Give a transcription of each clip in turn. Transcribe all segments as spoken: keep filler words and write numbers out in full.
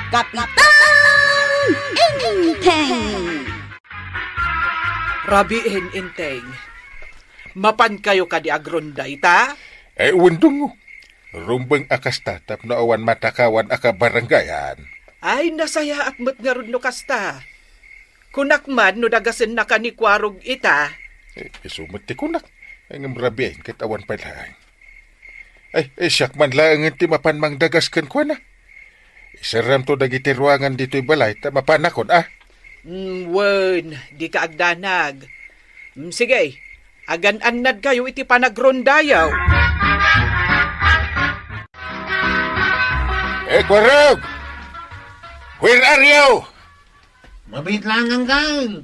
Kapitan Enteng! Rabii, Enteng. Mapankayo kadi agrunda ita? Eh, wen, Dungo. Rumbeng a kasta tapno awan matakawan a kabarangayan. Ay, nasayaat met ngarud no kasta. Kunak man no dagasennaka ni Kuarog ita. Eh, isu met ti kunak. Ay, ngem rabiin ket awan pay laeng. Ay, eh, siak man laengen ti mapan mangdagas kenkuana. Iserremto dagiti ruangan ditoy balay ta mapanakon, a? Mm, wen, dika agdanag. Mm, sige, agan-annadkayo iti panagrundayo. Eh, Kuarog! Where are you? Mabiit lang, Uncle.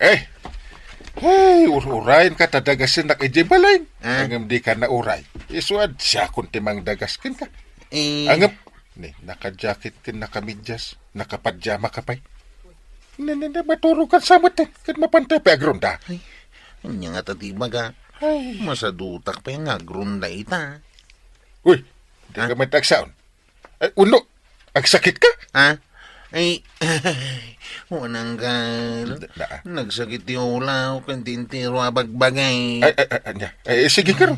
Eh, hey, ur-urayen ka ta dagasennak idiay balay. Ah? Ngem dika nauray. Isu a siakon ti mangdagas kenka. Eh. Ngem, ni, naka-jacket ken nakamidyas, nakapajama ka pay. Ne, ne, ne, maturog ka sa met, eh, ket mapantay pay agrunda. Ay, ania ngata ti ibaga? Ay. Masadutak pay nga agrunda ita. Uy, di ka Ah? met agsaon. Ay, uno, agsakit ka? Ha? Ay, wen, Uncle. Na, na. Nagsakit ti ulaw, ken ti entero a bagbagay. Ay, ay, ay, ania? Ay, sige, karo.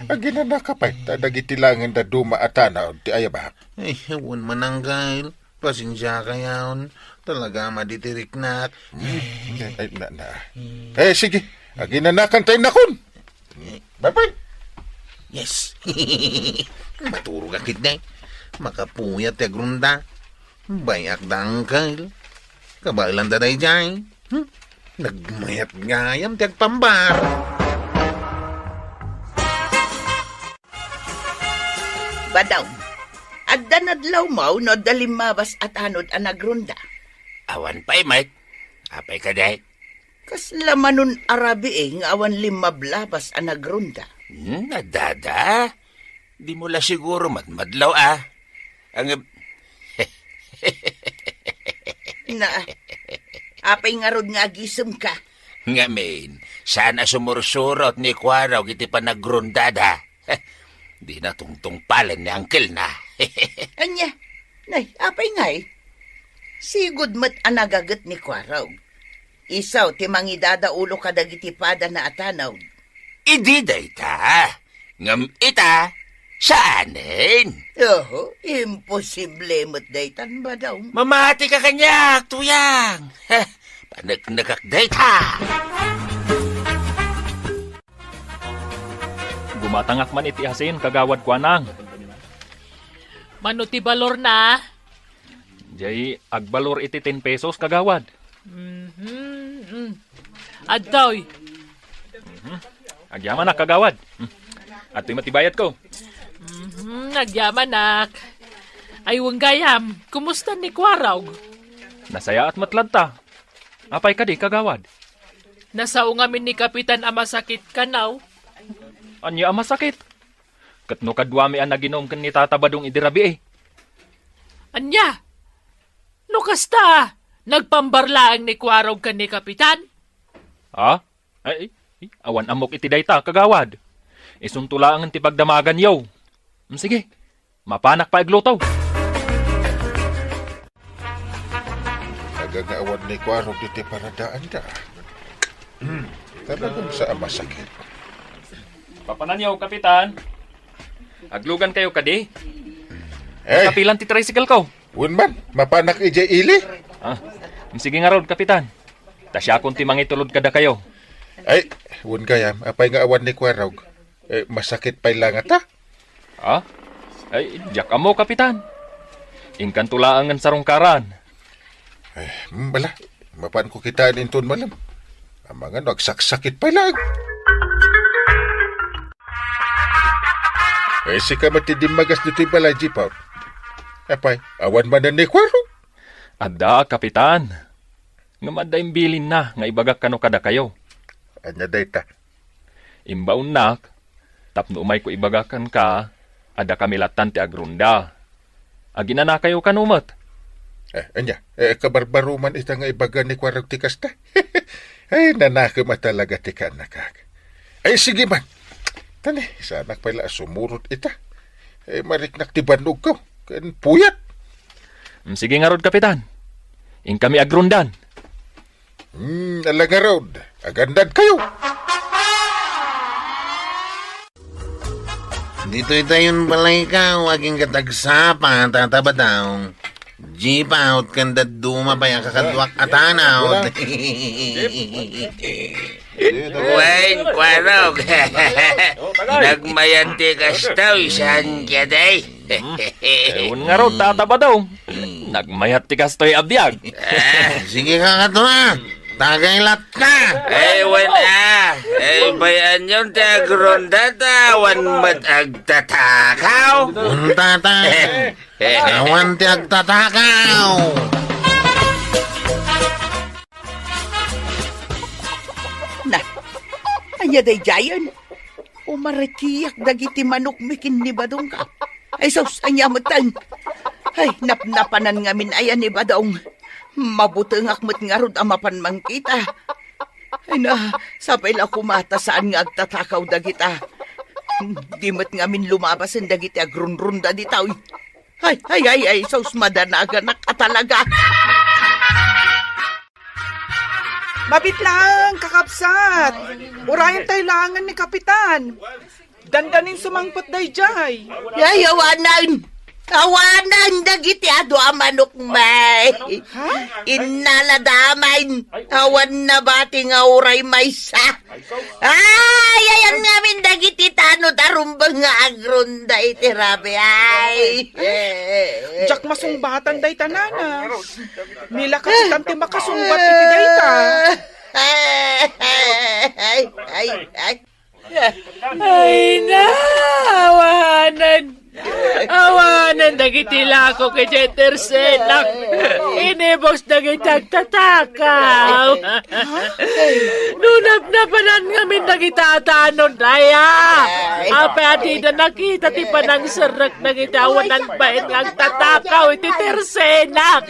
Aginana ka pay, ta dagiti laeng dadduma a tanaw ti ayabak. Ay, wen man, Uncle. Pasensiakayon. Talaga, madi ti riknak. Hmm, ay, na, na. Eh, sige. Aginanakan tayo nakon. Bye-bye. Yes. Maturog a ketdi. Makapuyat ti agrunda. Bay-ak da, Uncle. Kabaelan da daydiay. Hmm? Nagmayat gayam ti agpambar. Badong, adda nadlawmo no adda limmabas a tanod a nagrunda? Awan pay, Mike. Apay kadi? Kasla manon a rabii nga awan limmablabas a nagrunda? Hmm, adda, adda. Dimo la siguro madmadlaw, a. Ang Na, apay ngarud nga agisemka? Ngamin, saan a sumursurot ni Kuarog iti panagrundada? Dina tungtungpalen ni angkelna. Ania? Nay, apay ngay? Sigud met a nagaget ni Kuarog. Isu ti mangidadaulo kadagiti padana a tanaw. Idi dayta, ngem ita, saanen. Oho, imposible met daytan, Badong. Mamati ka kaniak, Tuyang. Heh, paneknekak dayta. Gumatangak man iti asin, kagawad, kuanang. Mano ti balorna? Jay agbalor iti ten pesos, kagawad. Mhm, mm. Adtoy. Mhm. Agyamanak, kagawad. Hmm. Adtoy met ti bayadko. Mhm, agyamanak. Ay, wen gayam, kumusta ni Kuarog? Nasayaat met latta. Apay kadi, kagawad? Nasao ngamin ni Kapitan a masakit kanaw. Ania a masakit? Ket no kaduami a naginum ken ni Tata Badong idi rabii. Ania? No kasta, nagpambar laeng ni Kuarog ken ni Kapitan? Ha? Ay, ay, awan ammok iti dayta, kagawad. Isunto laengen ti pagdamaganyo. Mm, sige, mapanak pay agluto. Agangaawan ni Kuarog iti paradaanda. Hmm, talagan sa a masakit. Papananyo, Kapitan. Aglugankayo kadi? Eh. Kapilan ti tricycle ko? Wen man, mapanak idiay ili? Ah, sige ngarud, Kapitan. Ta siakon ti mangitulod kadakayo. Ay, wen gayam, apay nga awan ni Kuarog? Eh, masakit pay la ngata? Ha? Ay, diak ammo, Kapitan. Inkanto laengen sarungkaran. Eh, mm, bala, mapanko kitaen inton malem. Amangan no agsaksakit pay laeng. Eh, sika met ti dimmagas ditoy balay, Jipaw. Apay, awan manen ni Kuarog? Adda, Kapitan. Ngem adda imbilinna nga ibagak kano kadakayo. Ania dayta? Imbaonnak, tapno umayko ibaga kenka, adda kami lattan ti agrunda. Aginanakayo kano met? Eh, ania? Eh, kabarbaroman ita nga ibaga ni Kuarog ti kasta? Ay, nanakem a talaga ti kaannakak. Ay, sige man. Tani, saanak pay la a sumurot ita. Eh, mariknak ti bannogko. ken puyat. Mm, sige ngarud, Kapitan. Inkami agrondan. Hmm, ala ngarud, agandad kayo. Ditoy tayon balay ka, aging katagsapa, Tata Badong. Jeep out, ken dadduma pay a kakaduak a tanaw. Wen, Kuarog. Nagmayat ti kastoy, saan ka, day? Ewan ngarud, Tata Badong. Nagmayat ti kastoy a biag. Ah, sige ka, kato, ah. Tagay latta. Ay, wen, ah. Ay, bayan-yon ti agronda ta, awan met agtatakaw. Unta ta. Awan ti agtatakaw. Na, ania daydiayen? Umarikiak dagiti manokmi ken ni Badong ka. Ay, sus, ania metten? Ay, napnapanan ngamin aya ni Badong. Mabutengak met ngarud a mapan mangkita. Ay na, sapay la koma ta saan nga agtatakaw dagita. Di met ngamin lumabasen dagiti agrunrunda ditoy. Ay, ay, ay, ay, sus, madanaganak a talaga. Mabit laeng, kakabsat. Urayen tayo laengen ni Kapitan. Dandanin sumangpet daydiay. Ay, awanen! Awanen dagiti adu a manokmi. Ha? Innala damay. Awan nabati nga uray maysa. Ay, ayan ngamin dagiti tanod a rumbeng nga agronda iti rabii. Diak masungbatan dayta, nana. Ni la Kapitan ti makasungbat iti dayta. Ay, ay, ay. Ay na, awanen. Awanen dagiti lakok idiay tersenak. Inibus dagiti agtatakaw. No napnapanan ngamin dagiti atanod, aya. Apay a dida nakita ti panangserrek dagiti awanan bain nga agtatakaw iti tersenak.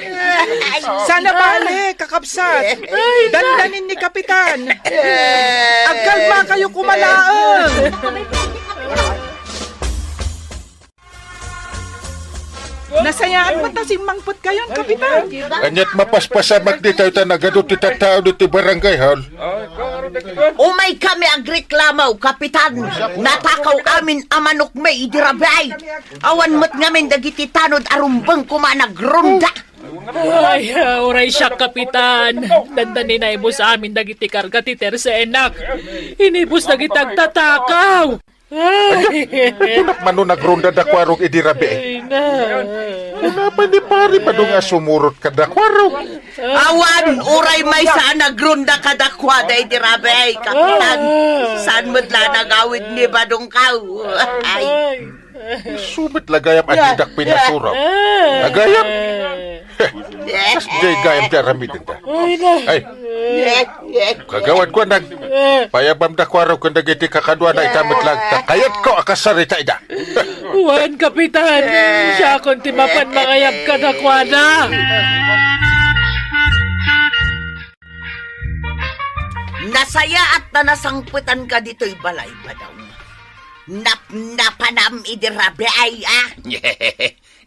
Saan a bale, kakabsat. Ay, dandanin ni Kapitan. Agkalmakayo koma laeng. Nasayaat met ta simmangpetkayon, Kapitan. Ania't mapaspasamak ditoy ta nagadu ti tattao ditoy barangay hall? Umaykami agreklamo, Kapitan. Natakaw amin a manokmi idi rabii. Awan met ngamin dagiti tanod a rumbeng koma a nagronda. Ay, ah, uray siak, Kapitan. Dandani naibus amin dagiti karga ti tersenak. Inibus dagiti agtatakaw. Ay. Kunak man no nagronda da Kuarog idi rabii. Ay, na. Kuna pa ni pari pa nga sumurot kada Kuarog. Awan, uray maysa a nagronda kadakuada idi rabii, Kapitan. Ah. Saan met la nagawid ni Badongkaw? Ay. Ay. Isu met la gayam a didak pinasurot. Ah. Agayam. Kasdiay gayam ti aramidenta. Ay, na. Ay. Kagawad ko, nag-, payabam da Kuarog ken dagiti kakaduana ita met la ta kayatko a kasarita ida. Wen, Kapitan. Siakon ti mapan mangayab kadakuada. Nasayaat ta nasangpetanka ditoy balay, Badong. Napnapanam idi rabii, a?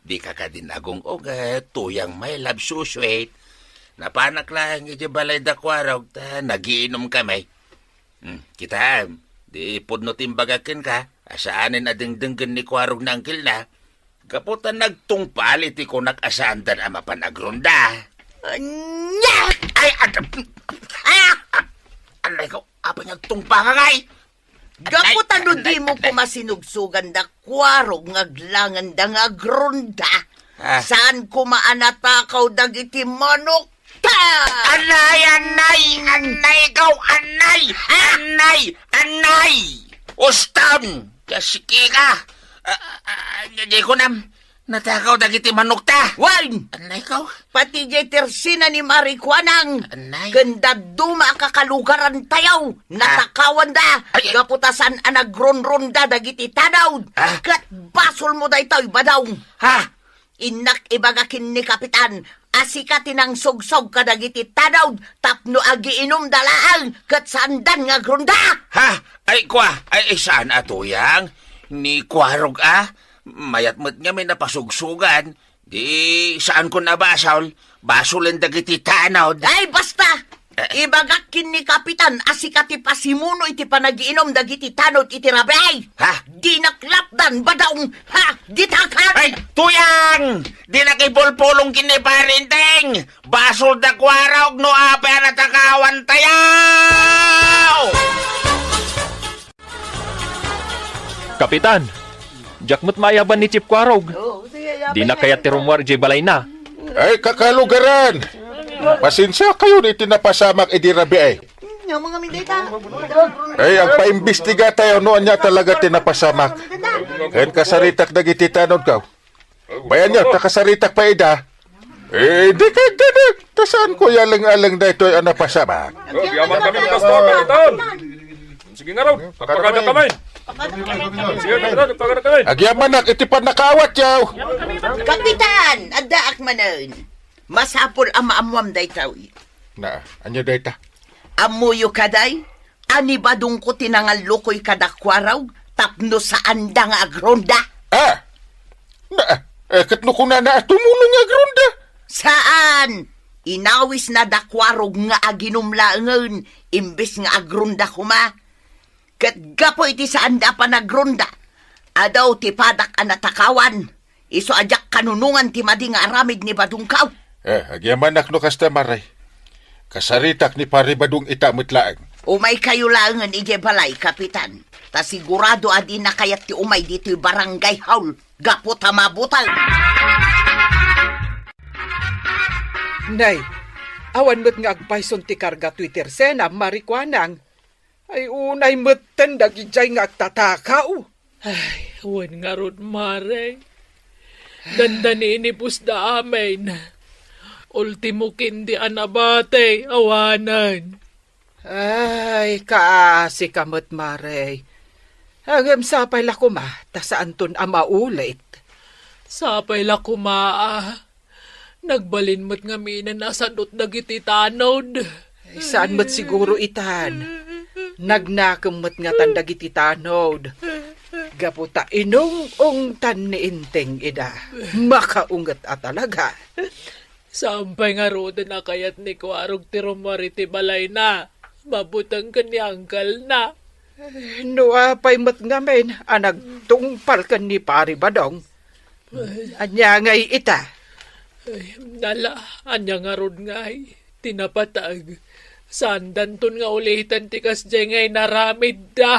Dika kadi nagung-uget, Tuyang my love, so sweet. Napanak laeng idi balay da Kuarog ta nagiinumkami. Hmm, kitaem, di pudno ti imbagak kenka, a saanen a dengdenggen ni Kuarog ni angkelna. Gapu ta nagtungpal iti kunak a saandan a mapan agronda. Ania? Ay, ad-, ah! Anay ko, apay nga agtungpal ka, ngay? Gapu ta no dimo koma sinugsogan da Kuarog nga aglangenda nga agronda, ah, saan koma a natakaw dagiti manok? Ta! Anay, anay, anay, ikaw, anay, anay, anay! Uston! Kasiki ka! Ah, ah, ah, di ko nam, natakaw dagiti manok ta! Wen! Anay, ikaw? Pati jay tersena ni Mari Kuanang, anay, ken dadduma a kakalugaran tayo, ah, natakawanda, ay, ay, gapu ta saan a nagronronda dagiti tanod, ah, ket basol mo daytoy, Badong. Ha? Innak ibaga ken ni Kapitan a sika ti nangsogsog kadagiti tanod tapno agiinumda laeng ket saandan nga agronda. Ha? Ay, kua, ay, ay, saan a Tuyang? Ni Kuarog a? Mayat met ngamin a pasugsugan. Di saanko a basol. Basolen dagiti tanod. Ay, basta! Eh. Ibagak ken ni Kapitan a sika ti pasimuno iti panagiinom dagiti tanod iti rabii. Ha? Dinak lapdan, Badong, ha? Ditakan! Ay, Tuyang! Dinak ipulpulong ken ni Pare Enteng! Basol da Kuarog no apay a natakawan tayo! Kapitan, diak met maayaban ni Chief Kuarog. Dina kayat ti rummuar idiay balayna. Ay, kakalugaran! Pasensiakayon iti napasamak idi rabii. Nga mga mindita. Ay, agpaimbestiga tayo no ania talaga ti napasamak. Ken kasaritak dagiti tanodko. Bayan niyo, ta kasaritak pay ida. Eh, di ka, di, di. Ta saanko iyaleng-aleng daytoy a napasamak? Oh, agyaman kami ni Pastor, Kapitan. Sige ngarud, pagpagada kami. Sige, Kapitan, pagpagada kami. Agyamanak iti pannakaawatyo. Kapitan, addaak manen. Masapul a maammuam daytoy. Na, ania dayta? Ammoyo kadi a ni Badongko ti nangallukoy kada Kuarog tapno saanda nga agronda? Ah! Na, eh, ket no kunana a tumulong nga agronda? Saan! Inawisna da Kuarog nga aginom laengen imbes nga agronda koma. Ket gapu iti saanda a panagronda, adu ti padak a natakawan, isu a diak kanunongan ti madi nga aramid ni Badongko. Eh, agyamanak no kasta, Mare. Kasaritak ni Pare Badong ita met laeng. Umaykayo laengen idiay balay, Kapitan. Ta sigurado a dina kayat ti umay ditoy barangay hall gapu ta mabuteng. Nay, awan met nga agpayson ti karga toy tersena, Mare Kuanang. Ay, unay metten dagidiay nga agtatakaw. Ay, wen ngarud, Mare. Dandani inipusda amin. Ultimo kindi a nabati, awanen. Ay, kaasi ka met, Mare. Ngem sapay la koma, ta saanton a maulit. Sapay la koma, a. Nagbalin met ngaminen a sadot dagiti tanod. Ay, saan met siguro itan. Nagnakem met ngatan dagiti tanod. Gapu ta inung-ungtan ni Enteng ida. Makaunget a talaga. Saan pay ngaruden a kayat ni Kuarog ti rummuar iti balayna. Mabuteng ken ni angkelna. No apay met ngamin a nagtungpal ken ni Pari Badong. Ania ngay ita? Ay, nala, ania ngarud ngay ti napateg? Saandanton nga uliten ti kasdiay nga inaramidda.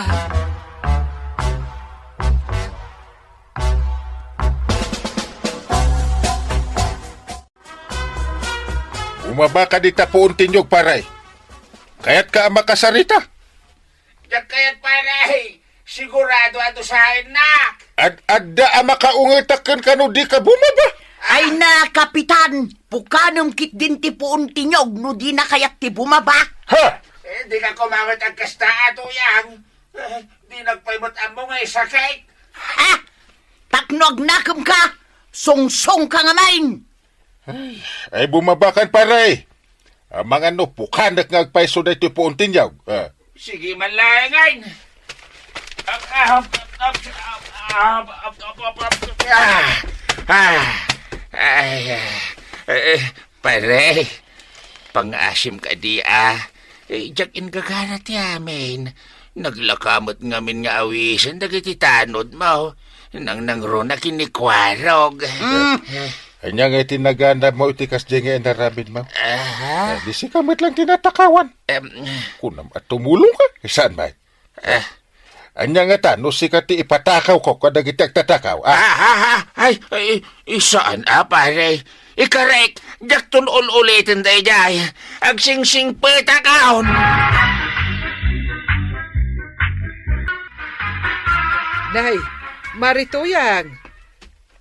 Bumaba ka dita puon ti niyog, pare. Kayatka a makasarita? Diak kayat, pare. Sigurado a dusaennak. Ad-adda a makaungetak kenka no dika bumaba. Ay na, Kapitan! Pukanem ketdin ti puon ti niyog no dina kayat ti bumaba. Ha? Eh, dika koma met agkasta, Tuyang. Eh, dinak pay met ammo nga isakit. Ha? Tapno agnakemka, sungsongka ngamin! Ay, ay, bumabakan, pare. Amangan no pukanek nga agpayso daytoy puon ti niyog. Ah. Sige man laengen. Ah, ah, ah, ah, ah, ah, ah, ah, ah, ah, ah, ay, ah, eh, eh, pare, pangaasim kadi, ah. Eh, diak inggagana ti amin. Naglaka met ngamin nga awisen dagiti tanodmo. Nangnangruna ken ni Kuarog. Mm. Eh. Ania nga iti naganabmo iti kasdiay nga inaramidmo? Aha. Eh, di sika met lang ti natakawan. Em. Kunam a tumulongka, eh, saan met? Eh. Ania ngata no sika ti ipatakawko kadagiti agtatakaw, ah? Ah, ah, ah, ay, ay, i-, saan a, pare? Ikarek, diakton ul-uliten daydiay. Agsingsingpetakon. Nay, Mari Tuyang,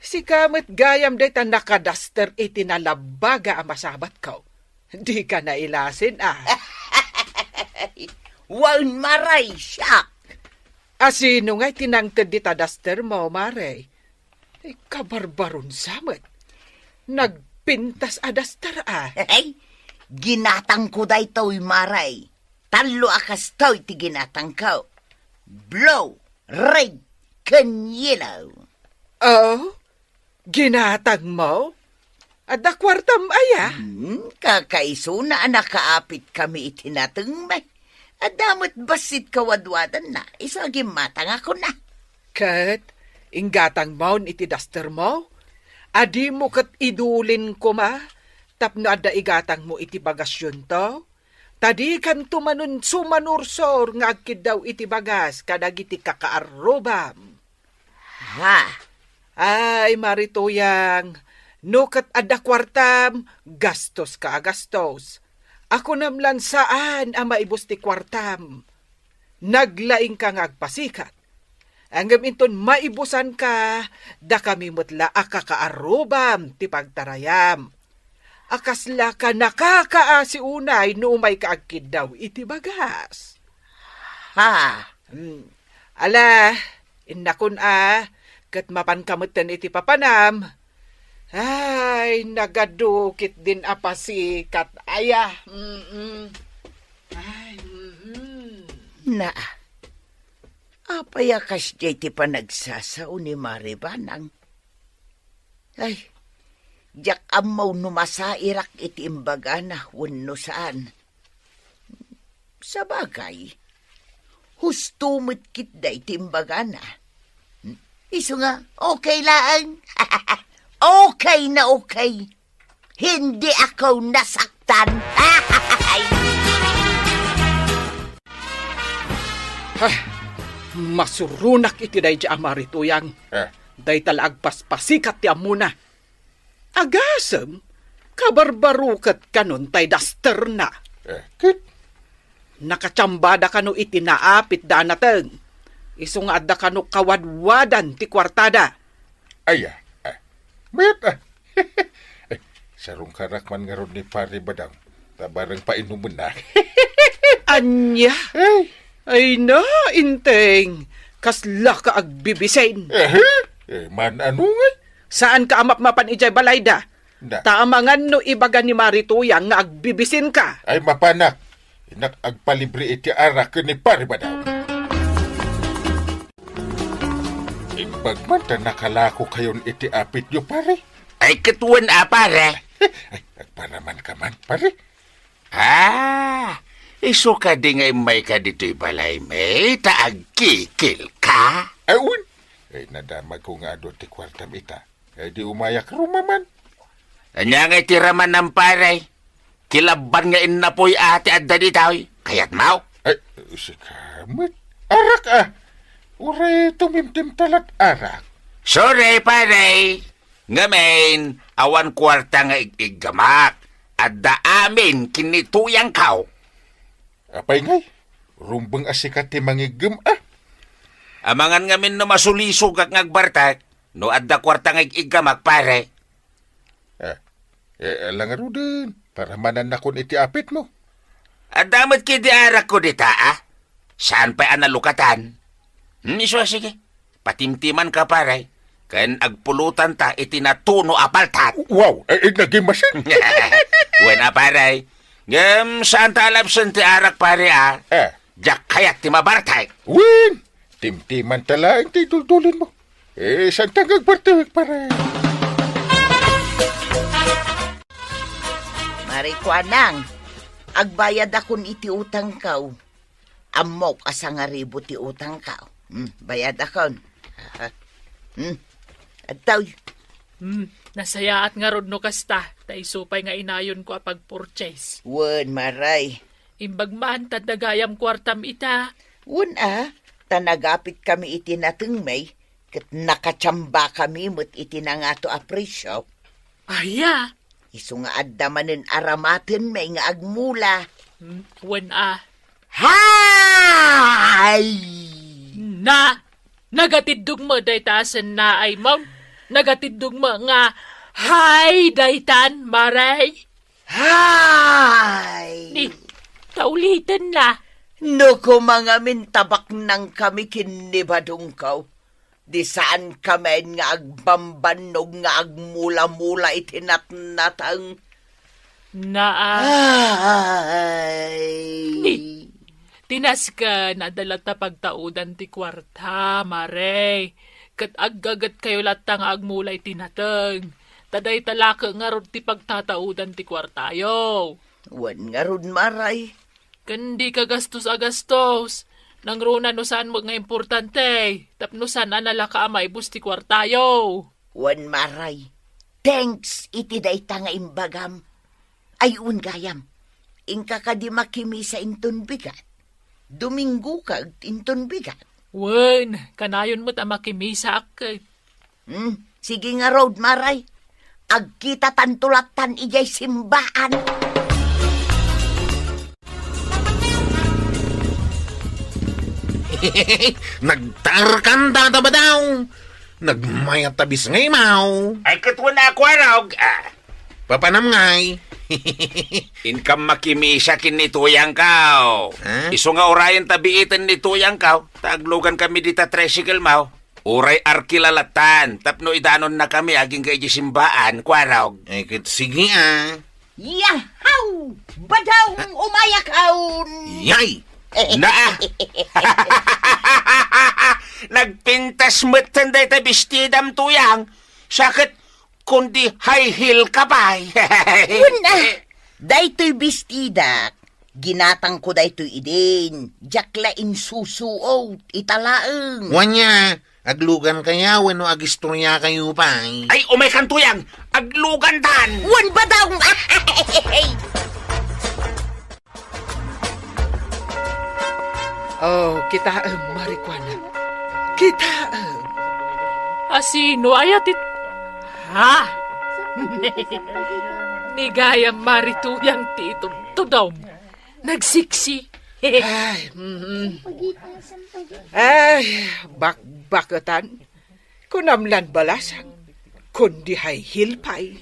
sika met gayam dayta nakadaster iti nalabbaga a masabatko. Dika nailasin, a. Wen, Mare, siak. A, sino ngay ti nangted dita dastermo, Mare? Ay, kabarbarunsa met. Nagpintas a daster, a. Ay, ginatangko daytoy, Mare. Tallo a kastoy ti ginatangko. Blue, red, ken yellow. Oh, ginatangmo? Adda kuartam aya? Hmm, kakaisuna a nakaapit kami iti natengmi. Adda met bassit kawadwadanna, isu a gimmatangakon a. Ket inggatangmon iti dastermo? Adimo ket idulin koma tapno adda igatangmo iti bagasyonto? Ta dikanto manen sumanursor nga agkiddaw iti bagas kadagiti kakaarrubam. Ha? Ay, Mari Tuyang, no ket adda kuartam, gastoska a gastos. Akunam lan saan a maibus ti kuartam. Naglaingka nga agpasikat. Ngem inton maibusanka, dakami met la a kakaarrubam ti pagtarayam. A kaslaka nakakaasi unay no umayka agkiddaw iti bagas. Ha? Hmm. Ala, innakon a, ket mapanka metten iti papanam. Ay, nagadu ketdin a pasikat aya. Mm-mm. Ay, mm-mm. Naa, apay a kasdiay ti panagsasao ni Mari Banang? Ay, diak ammo no masairak iti imbagana wenno saan. Sabagay, husto met ketdi ti imbagana. Isu nga, okay laeng. Okay na okay. Hindi ako nasaktan. Ah, masuronak iti daydi a Mari Tuyang. Eh. Dayta la agpaspasikat ti ammona. Agasem, kabarbaruket kanon tay dasterna. Eh, ket? Nakachambada kano iti naapit da a nateng. Isu nga adda kano kawadwadan ti kuartada. Aya, ah, met, ah. Eh, sarungkarak man ngarud ni Pari Badang. Ta bareng painumenna. Ania? Ay. Ay na, Inteng. Kaslaka agbibisin. Eh, eh, man-ano ngay? Saanka a mapmapan idiay balayda? Na. Ta amangan no ibaga ni Mari Tuyang nga agbibisinka. Ay, mapanak. Innak agpalibre iti arak ken ni Pari Badang. Imbag man ta nakalakokayon iti apityo, pare. Ay, ket wen a, pare. Ay, agparamanka man, pare. Ah, isu kadi nga immayka ditoy balaymi ta agkikilka? Ay, wen. Ay, nadamagko nga adu ti kuartam ita. Ay, di umayak rumaman. Ania ngay ti ramanam, pare? Kilabban nga innapoy a ti adda ditoy. Kayatmo? Ay, sika met. Arak a. Uray tumimtim ta lat arak. Sorry, pare. Ngamin, awan kuarta nga ig-iggamak. Adda amin ken ni Tuyangko. Apay ngay? Rumbeng a sika ti mangiggem a. Amangan ngamin no masulisogak nga agbartek, no adda kuarta nga ig-iggamak, pare. Eh, eh, ala ngaruden, paramanannakon iti apitmo. Adda met kadi arakko dita, a? Saan pay a nalukatan? Hmm, isu a, sige. Patimtimanka, pare, ken agpulotanta iti natuno a paltat. Wow, eh, eh, naging masin. Wen a, pare. Ngem, saanta a labsen ti arak, pare, a? Eh. Diak kayat ti mabartek. Wen, timtimanta laeng ti duldulinmo. Eh, saanta nga agbartek, pare? Mari Kuanang, agbayadakon iti utangko. Ammok a sangaribu ti utangko. Hmm, bayadakon. Aha. Hmm, adtoy. Hmm, nasayaat ngarud no kasta, ta isu pay nga inayonko a pag-purchase. Wen, Mari. Imbag man, ta adda gayam kuartam ita. Wen a, ta nagapitkami iti natengmi, ket nakachambakami met iti nangato a presio. Aya? Isu nga adda manen aramatenmi nga agmula. Hmm, wen a. Hay! Na, nagatiddog met dayta a sennaaymo? Nagatiddog met nga hay daytan, Mari? Hay! Ni, ta ulitenna. No koma ngamin ta baknangkami ken ni Badongko, di saankami nga agbambannog nga agmula-mula iti natnateng. Naa. Ay. Ni, ti nasken, adda latta pagtaudan ti kuarta, Mari. ket aggagetkayo latta nga agmula iti nateng. Ta dayta la ket ngarud ti pagtataudan ti kuartayo. Wen ngarud, Maray. Ken dika gastos a gastos. Nangruna no saan met nga importante, tapno saan a nalaka a maibus ti kuartayo. Wen, Maray, thanks iti dayta nga imbagam. Ay, wen gayam, inka kadi makimisa inton bigat? Dominggo ka inton bigat? Wen, kanayon met a makimisaak ket. Hmm, sige ngarud, Maray. Agkitatanto lattan idiay simbaan. Nagtarkan, Tata Badaw. Nagmayat ta bis nga imaw. Ay, ket wen a, Kuarog, ah. Papanam ngay. Inkam makimisa ken ni Tuyangkaw. Ha? Isu nga urayen ta biiten ni Tuyangkaw, ta aglugan kami dita tricycle maw. Uray arkila lattan, tapno idanonnakami agingga idiay simbaan, Kuarog. Ay, ket sige, ah. Yahaw! Badaw, umayakaon! Yay! Na! Nagpintas metten dayta bestidam, Tuyang. Sakit, kundi high heel ka pay. Una, daytoy bestidak. Ginatangko daytoy idin. Diak la insusuot, ita laeng. Wen aya, aglugan kaya wenno agistorya kayo pay? Ay, umaykan, Tuyang! Aglugantan! Wen, Badaw! Oh, kitaem, Mari Kuana. Kitaem. Asino aya ti, ha? Ni gayam Mari Tuyang ti itudtudom. Nagsiksi. Ay, mm. Ay, bakbaketan. Kunam lan balasang, kundi high heel pay.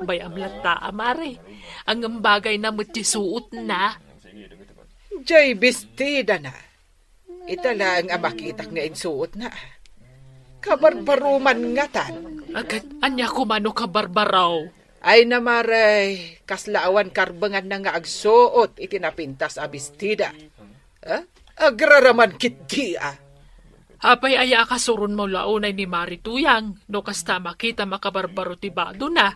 Bay-am latta a, Mare. Ngem bagayna met ti suotna. Jay bestidana. Ita laeng a makitak nga insuotna. Kabarbaro man ngatan. Agat, ania koma no kabarbaro? Ay na, Mare, kasla awan karbenganna nga agsuot iti napintas a bestida. Ah? Agraraman ketdi a. Apay aya a kasuronmo la unay ni Mari Tuyang, no kasta makita makabarbaro ti badona?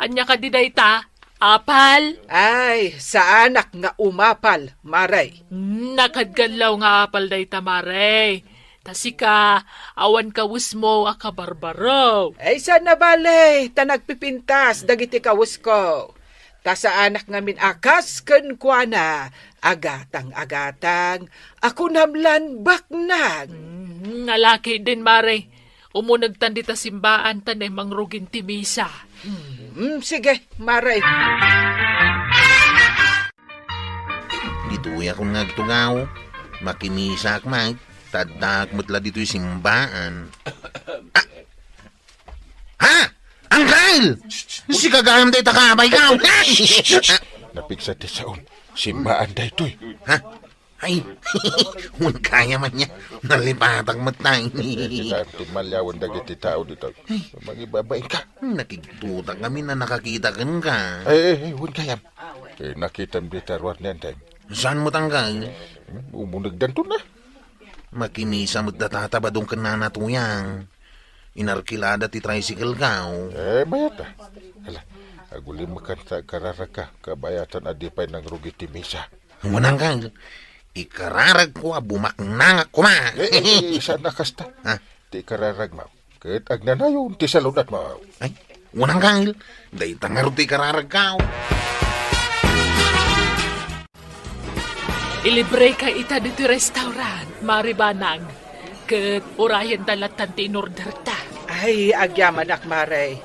Ania kadi dayta? Apal? Ay, saanak nga umapal, Mare. Hmm, nakadkallaw nga apal dayta, Mare. Ta sika, awan kawesmo a kabarbaro. Ay, saan a bale, ta nagpipintas dagiti kawesko. Ta saanak ngamin a kas kenkuana, agatang-agatang, a kunam lan baknang. Hmm, alaki din, Mare. Umunegtan dita simbaan ta ne mangrugin ti misa. Hmm, sige, Mare. Ditoy akon nga agtugaw. Makimisaak met, ta addaak met la ditoy simbaan. Ah! Ha? Angkel! Sika gayam dayta kabay ka! Napigsa ti saon. Simbaan daytoy. Ha? Ay, wen gayam aya. Nalipatak met tayo. Ti maliawan dagiti tao dito. Mangibabain ka. Nakigtutak kami na nakakita kenka. Ay, ay, ay, wen gayam. Eh, nakitam dita ruar ni Andeng. Saan met, Angkel? Hmm, umunegdanto na. Makimisa met da Tata Badong ken Nana Tuyang. Inarkilada ti tricycle, kaw. Eh, mayat a. Hala, agulimekan ta agkararagka, kabayatan a di pay nangrugi ti misa. Wen, Angkel, ikararagko a bumaknangak koma. Eh, eh, eh, saan a kasta? Ha? Ti ikararagmo. Ket agnanayon ti salunatmo. Ay, wen, Angkel, dayta ngarud ti ikararagko. Ilibreka ita ditoy restaurant, Mare Banang. Ket urayenta lattan ti inorderta. Ay, agyamanak, Mare.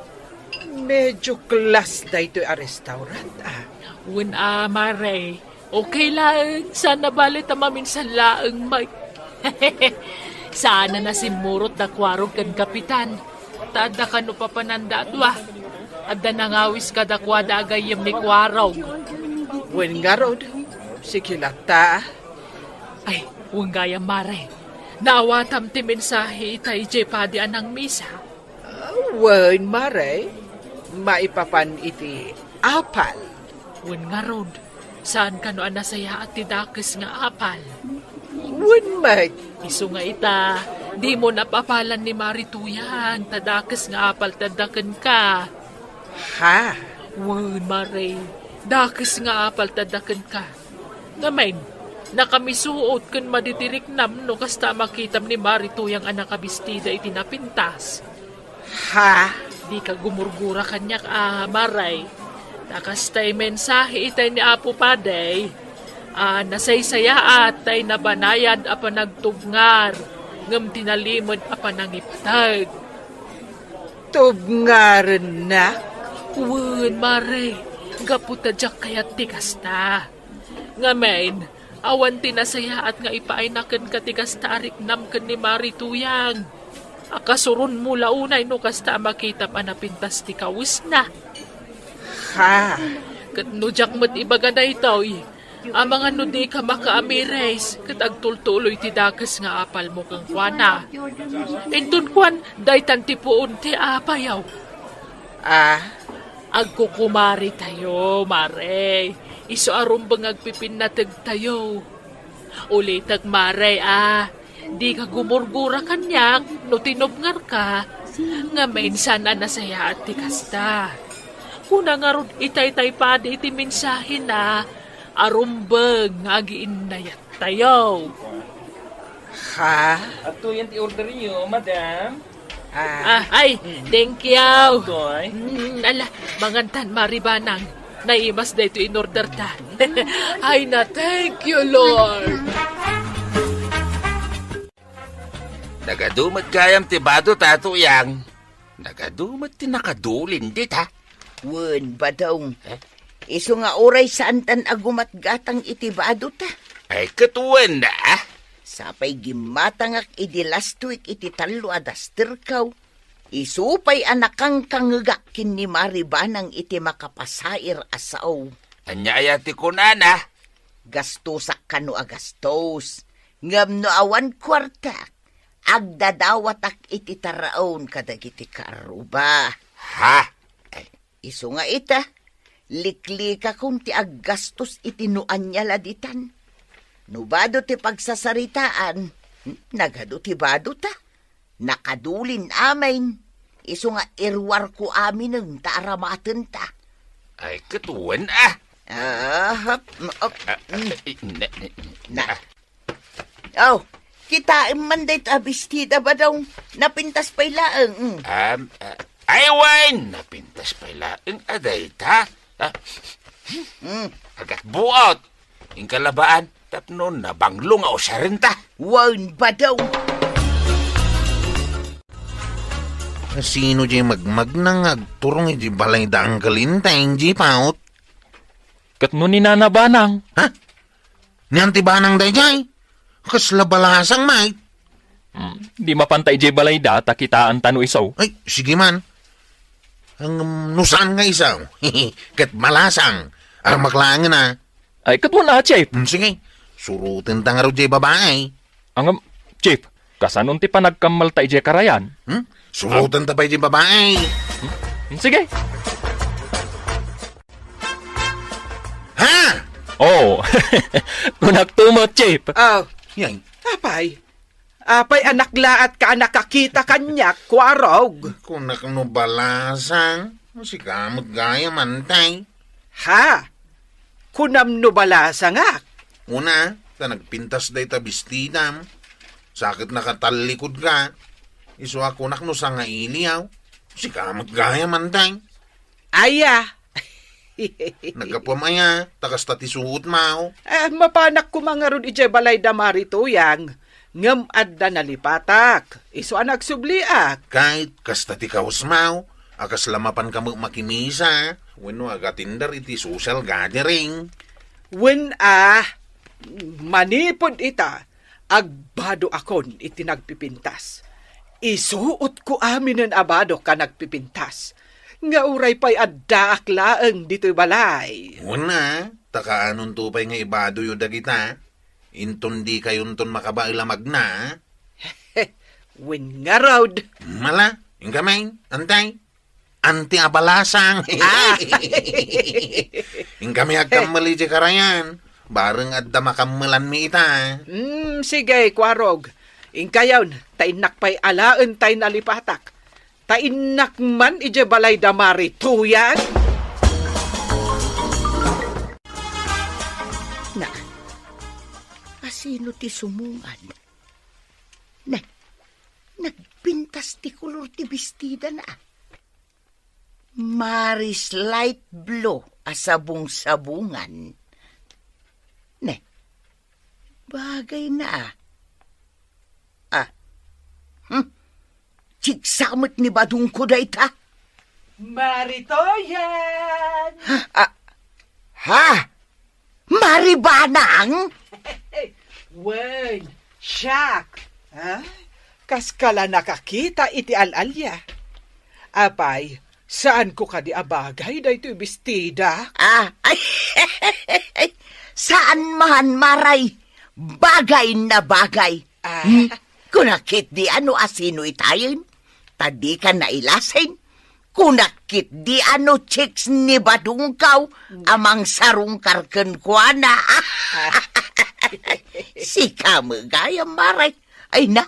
Medyo class daytoy a restaurant, ah. Wen a, Mare. Okay laeng, saan a bale ta maminsan laeng, Mike. Saan a nasimmurot da Kuarog ken Kapitan. Ta adda kano papananda a dua. Adda nangawis kadakuada a gayyem ni Kuarog. Wen ngarud, sige latta. Ay, wen gayam, Mare. Naawatam ti mensahe ita idiay padi a nangmisa. Wen, Mare, maipapan iti apal. Wen ngarud, saan kano a nasayaat ti dakes nga apal? Wen met. Isu nga ita, Dimo napapalan ni Mari Tuyang, ta dakes nga apal ti adda kenka. Ha? Wen, Mare, dakes nga apal ti adda kenka. Ngamin, nakamisuot ken madi ti riknam no kasta a makitam ni Mari Tuyang a nakabistida iti napintas. Ha? Dika gumurgura kaniak a, Mare. Ta kastay mensahe itay ni Apo Padi a nasaysayaat tay nabanayad a panagtubngar ngem ti nalimed a panangipateg. Tubngarennak? Wen, Mare, gapu ta diak kayat ti kasta. Ngamin, awan ti nasayaat nga ipaayna kenka ti kasta a riknam ken ni Mari Tuyang. Akasuronmo la unay no kasta a makitam a napintas ti kawesna. Ha? Ket no diak met ibaga daytoy, amangan no dika makaamiris ket agtultuloy ti dakes nga apalmo kenkuana. Inton kuan, daytan ti puon ti apayo. Ah? Agkukumaritayo, Mare. Isu a rumbeng agpipinnategtayo. Ulitek, Mare, a, dika gumurgura kaniak no tinubngarka, ngamin saan a nasayaat ti kasta. Kuna ngarud itay tay padi iti mensahena a rumbeng nga agiinnayattayo. Ha? Adtoyen ti orderyo, madam. Ah. Ah, ay, thank you. Toy. Mm, ala, mangantan, Mari Banang. Naimas daytoy in order ta. Ay na, thank you, Lord. Nagadu met gayam ti bado ta, Tuyang. Nagadu met ti nakadulin dita. Wen, Badong. Eh? Isu nga uray saantan a gumatgatang iti bado ta. Ay, ket wen, ah. Sapay gimmatangak idi last week iti tallo a dasterko. Isu pay a nakangkangegak ken ni Mari Banang iti makapasair a sao. Ania aya ti kunana? Gastosak kano a gastos. Ngem no awan kuartak, agdadawatak iti taraon kadagiti kaarruba. Ha? Ay. Isu nga ita, liklikakon ti aggastos iti no ania la ditan. No bado ti pagsasaritaan, nagadu ti bado ta. Nakadulin amin. Isu nga iruarko aminen ta aramatenta. Ay, ket wen, ah. Ah, hap, mm, op, Ah, ah, mm. eh, ne, ne, ne, Na. ah. Oh, kitaem man dayta a bestida, Badong. Napintas pay laeng, mm. Um, ah, ay, wen! Napintas pay laeng a dayta. Ah, Mm. agatbuot. Inka labaan, tapno nabanglo nga usarenta. Wen, Badong. Sino diay magmagna nga agturong iti balay da Uncle Inteng, Jeep, out? Ket no ni Nana Banang? Ha? Ni Auntie Banang daydiay? Kasla balasang, mate. Hmm, di mapanta idiay balayda ta kitaanta no isu. Ay, sige man. Ang, um, no saan nga isu? Ket balasang. Armak laengen, a. Ay, ket wen a, Chief. Hmm, sige. Surotenta ngarud diay babai. Ang, um, Chief, kasanon ti panagkammalta idiay karayan? Hmm? Surotenta pay diay babai. Hmm? Sige. Ha? Oh. Kunakto met, Chief. Oh. Yay. Apay? Apay a naklaat ka a nakakita kaniak, Kuarog? Kunak no balasang. Sika met gayam, Auntie. Ha? Kunam no balasangak? Una, ta nagpintas dayta bestidam. Sa ket nakatallikod ka. Isu a kunak no sangaili, aw. Sika met gayam, Auntie. Aya. Naggapuam aya, ta kasta ti suotmo. Eh, mapanak koma ngarud idiay balay da Mari Tuyang, ngem adda nalipatak, isu a nagsubliak. Ket kasta ti kawesmo, a kasla mapanka met makimisa, wenno agatender iti social gathering. Wen a, manipud ita, agbadoakon iti nagpipintas. Isuotko aminen a badok a nagpipintas, nga uray pay addaak laeng ditoy balay. Wen a, ta kaanonto pay nga ibadoyo dagita, inton dikayonton makabael a magna. Wen ngarud. Mala, inkami, Auntie. Auntie a balasang. Ah. Inkami agkammel idiay karayan. Bareng adda makammelanmi ita. Mm, sige, Kuarog. Inkayon, ta innak pay alaen tay nalipatak. Ta innak man idiay balay da Maritoyan. Na, asino ti sumungan? Na, nagpintas ti kolor ti bestidana. Maris light blue a sabong-sabongan. Ne, bagayna, ah. Ah. Hmm? Chiksa met ni badongko dayta. Maritoyan! Ah, ha? Maribanang? Wen, siak. Ha? Kaskala nakakita iti al-alia. Apay, saanko kadi a bagay daytoy bestida? Ah, ay, saan man, Maray. Bagay na bagay. Ah. Hmm? Kunak ketdi no asino itayen. Ta dika nailasin. Kunak ketdi no chicks ni badongko a mangsarungkar kenkuana. Sika met gayam, Maray. Ay na,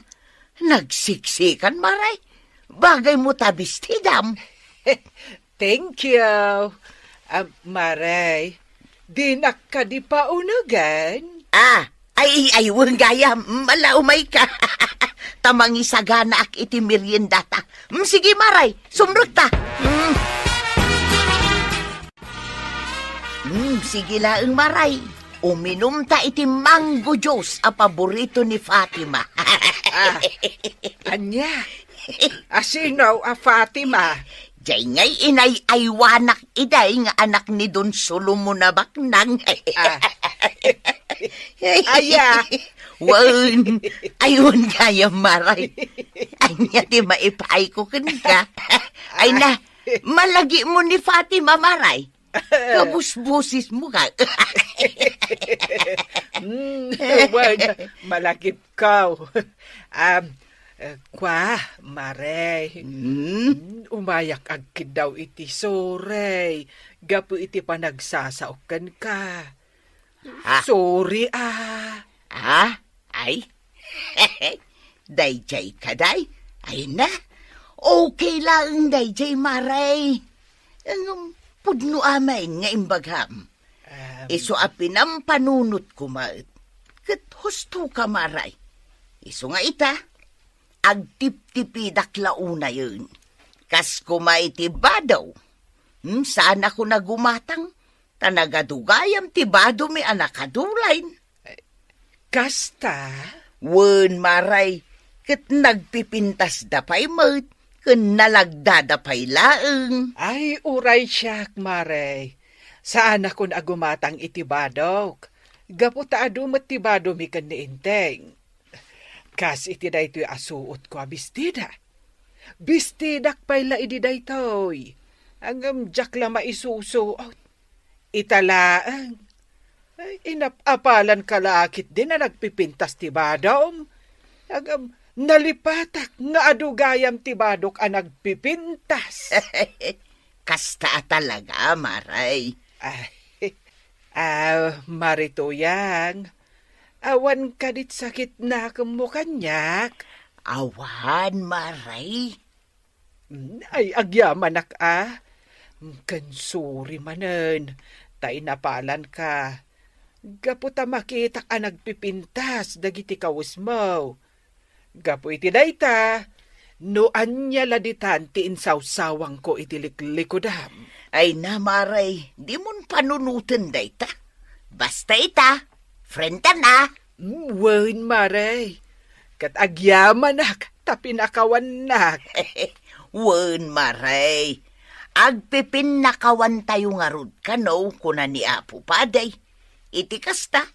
nagsiksikan, Maray. Bagaymo ta bestidam. Thank you. Ah, Maray, dinak kadi paunegen? Ah, ay, ay, wen gayam, ala, umayka. Ta mangisaganaak iti meriendata. Mm, sige, Maray, sumrekta. Mm. Mm, sige laeng, Maray. Uminumta iti mango juice a paborito ni Fatima. Ah, ania? Asino a Fatima? Jay ngay inay-aywanak iday nga anak ni Don Solomon a Baknang. Ah. Aya? Wen, ay, wen gayam, Maray. Ania ti maipaayko kenka? Ay na, malagipmo ni Fatima, Maray. Kabusbosesmo ka. Mm, wen, malagipko. Um, eh, kua, Maray. Mm? Mm, umayak agkiddaw iti sorry gapu iti panagsasaok kenka. Ha? Sorry, ah. Ah? Ay? Dayjay ka, day? Ay na. Okay laeng dayjay, Maray. Ngem pudno amin nga imbagam. Um, isu a pinampanunotko met, ket husto ka, Maray. Isu nga ita, agtiptipidak la unayen. Kas koma iti bado. Hmm, saanakon a gumatang, ta nagadugayam ti badomi a nakadulayn. Kasta? Wen, Maray, ket nagpipintasda pay met, ken nalagdada pay laeng. Ay, uray siak, Maray. Saanakon a gumatang iti badok. Gapu ta adu met ti badomi ken ni Enteng. Kas iti daytoy a suotko a bestida. Bestidak pay la idi daytoy. Ngem diak la maisusuot. Ita laeng. Ay, inap-apalanka la ketdin a nagpipintas ti badom. Ngem nalipatak nga adu gayam ti badok a nagpipintas. Kasta a talaga, Maray. Ay, ah, Marituyang, awan kadit sakit nakemmo kaniak? Awan, Maray. Mm, ay, agyamanak a. Mm, ken sorry manen, ta inapalanka. Gapu ta makitak a nagpipintas dagiti kawesmo. Gapu iti dayta, no ania la ditan ti insawsawangko iti liklikudam. Ay na, Maray, dimon panunoten dayta. Basta ita, friend ta na. Mm, wen, Maray. Ket agyamanak ta pinakawannak. Wen, Maray. Agpipinnakawantayo ngarud kano, kuna ni Apo Padi. Iti kasta,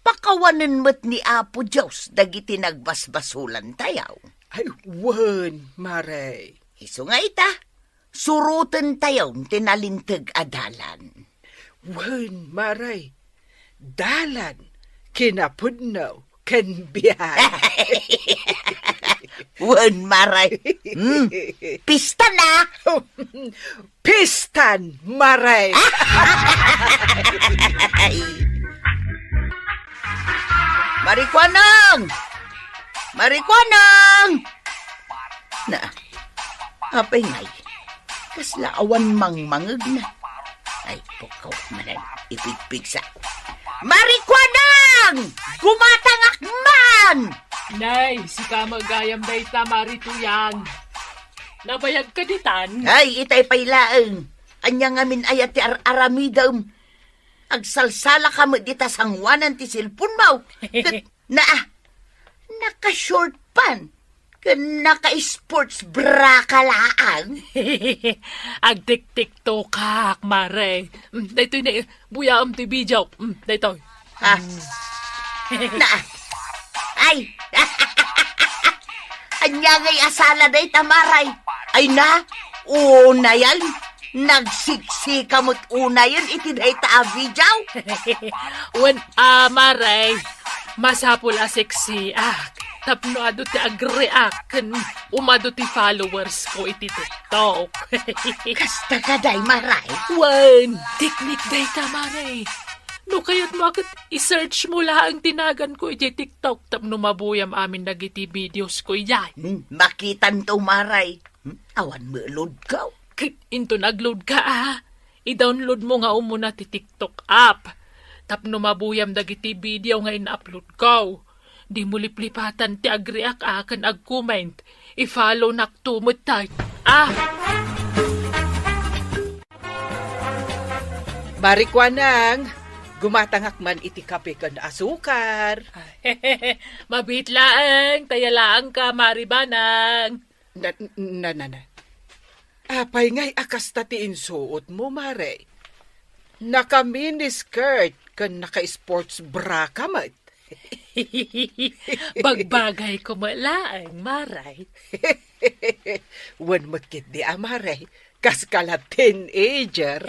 pakawanen met ni Apo Dios dagiti nagbasbasolantayo. Ay, wen, Maray. Isu nga ita, surotentayon ti nalinteg a dalan. Wen, Maray, dalan, kinapudno, ken biag. Wen, Maray. Hmm. Pista na! Pistan, Maray! Marikuanang! Marikuanang! Na, apay ngay? Kasla awan mangmangegna. Ay, pukaw manen, ipigpigsa. Marikuanang! Gumatangak man! Nay, sika met gayam dayta, Mari Tuyang. Nabayagka ditan? Ay, itay pay laeng. Ania ngamin aya ti ar-aramidem? Agsalsalaka met dita sangoanan ti cellphone mo. Ket, naa, naka-short pant ken naka-sports bra ka laang. Agtik-TikTokak, Mare. Mm, daytoy ne, buyaem ti video. Mm, daytoy. Ah. Na. Ay. Ania ngay a sala dayta, Maray? Ay na, unayen. Nagsiksika met unayen iti dayta a video. Wen, ah, Maray, masapul a seksiak tapno adu ti agreact ken umadu ti followers ko iti TikTok. Kasta ka, day, Maray? Wen, teknik dayta, Maray. No kayatmo a ket i-search mo laeng ti nagan ko idiay TikTok tapno mabuyam amin dagiti videos ko idiay. Hmm, makitanto, Maray. Hmm, awan met loadko. Ket inton nag-load ka, a, i-download mo nga umuna ti TikTok app. Tapno mabuyam dagiti video nga in-upload ko. Dimo liplipatan ti agreact a ken agcomment. I-follow nakto met tay. Ah! Marikuanang, gumatangak man iti kape ken asukar. Mabiit laeng, taya laeng ka, Mari Banang. Na, na, na, na. Apay ngay a kasta ti insuot mo, Mare? Naka-mini skirt ken naka-sports bra ka met. Bagbagay ko met laeng, Maray. Wen met ketdi a, Maray, kas ka la teenager.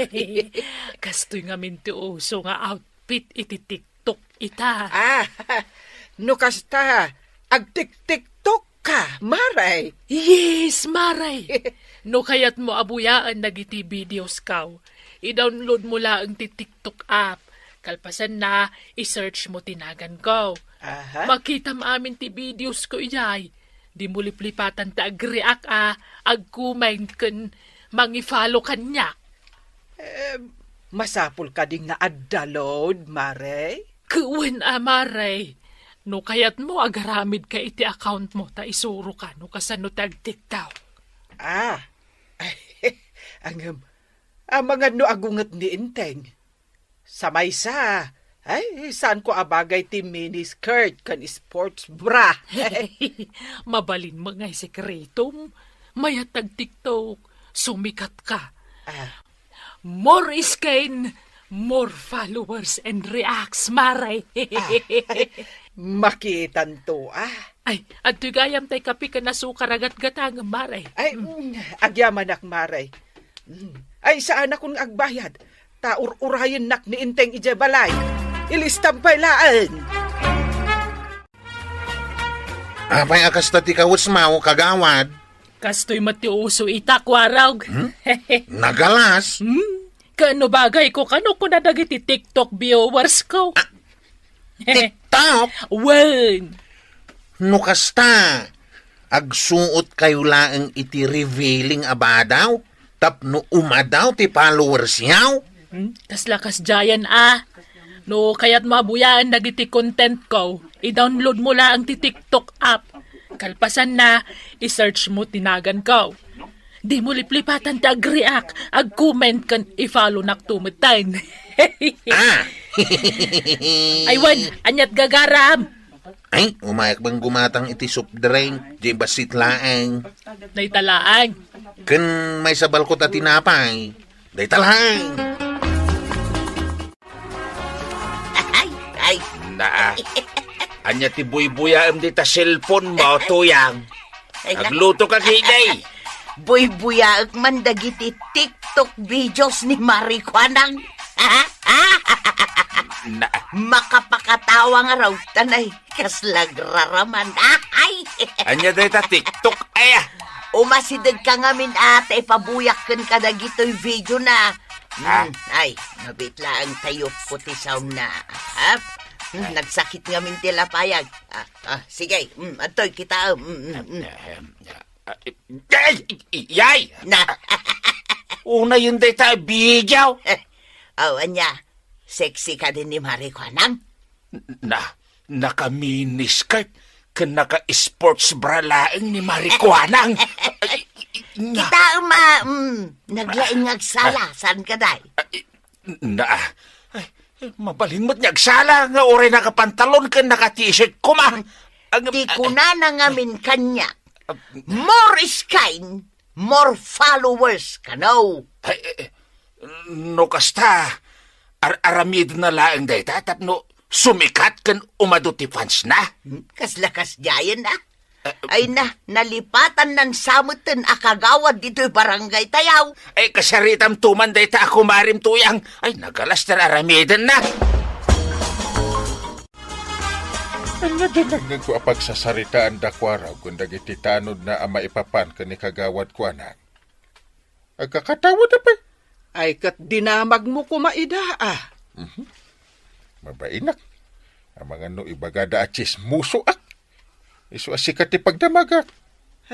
Kastoy ngamin ti uso nga outfit iti TikTok ita. Ah, no kasta, agtik-TikTok ka, Maray. Yes, Maray. No kayatmo a buyaen dagiti videos ko, i-download mo laeng ti TikTok app. Kalpasanna, i-search mo ti nagan ko. Aha. Makitam amin ti videos ko idiay. Dimo liplipatan ti agreact a, agcomment ken mangi-follow kaniak. Eh, masapul kadi nga adda load, Mare? Wen a, Mare. No kayatmo, agaramid ka iti account mo ta isuro ka no kasano ti agtiktaw. Ah. Ngem, amangan no agunget ni Enteng. Sa maysa, ay, saan ko a bagay ti mini skirt ken sports bra. Mabalin mo ngay sekretom. Mayat ti agtiktok, sumikat ka. Ah. More skin, more followers and reacts, Mare. Ah, makitanto, ah. Ay, adtoy gayam tay kape ken asukar a gatgatangem, Mare. Ay, mm, agyamanak, Mare. Mm. Ay, saanakon nga agbayad. Ta ur-urayennak ni Enteng idiay balay. Ilistam pay laeng. Apay a kasta ti kawesmo, kagawad? Kastoy met ti uso ita, Kuarog. Hmm? Nagalas? Hmm? Kaano bagay ko, kano kuna dagiti TikTok viewers ko? Ah, TikTok? Wen. No kasta, agsuot kayo laeng iti revealing a badaw tapno umadaw ti followers yaw? Hmm? Kasla kasdiayen a. No kayatmo a buyaen dagiti content ko, i-download mo laeng ti TikTok app. Kalpasanna, i-search mo ti nagan ko. Dimo liplipatan ti agreact, agcomment, ken i-follow nakto metten. Ah! Ay, wen, aniat gagaram? Ay, umayak bang gumatang iti soft drink, di basit laeng. Dayta laeng. Ken maysa balkot a tinapay. Dayta laeng. Ay, ay. Naa. Ania ti buybuyaem dita cellphone mo, Tuyang? Ay, na- Agluto ka, Gigay. Buybuyaek man dagiti TikTok videos ni Marikuanang. Na- Makapakatawa nga raw tanay. Kasla agraraman. Ay! Ania dayta TikTok, aya? Umasideg ka ngamin a ta ipabuyak ken kadagitoy video na. Ah. Hmm, ay, mabit laeng tayo ko ti sound na. Ha? Hmm, nagsakit ngamin ti lapayag. Ah, ah, sige. Hmm, adtoy, kita. Hmm, hmm, hmm. Ahem. Ah, eh, ay, ay, ay! Na. Unayen dayta a video. Oh, ania? Sexy kadi ni Mari Kuanang? Na, naka-mini skirt ken naka-sports bra laeng ni Mari Kuanang. Ay, na. Kita, ma, mm, naglaing nga agsala, saan ka, day? Ay, na, ay, mabalin met nga agsala nga uray nakapantalon ken naka-t-shirt koma. Ang, ti kunana ngamin kaniak, more is kind, more followers kano. Ay, eh, eh, no kasta, ar-, aramidenna laeng dayta tapno sumikat ken umadu ti fansna. Hmm, kasla kasdiayen, ah. Eh, ay na, nalipatannan sa metten a kagawad ditoy barangay tayaw. Ay, kasaritam tuman dayta a kumarim tuyang. Ay, nagalas ti aramidenna. Ania dinagnago a pagsasaritaan da Kuarog ken dagiti tanodna a maipapan ken ni Kagawad Kuanang? Agkakatawa da pay. Ay, ket dinamagmo koma ida, ah. Mhm. Mabainak. Amangan no ibagada a tsismosoak. Isu a sika ti pagdamagak.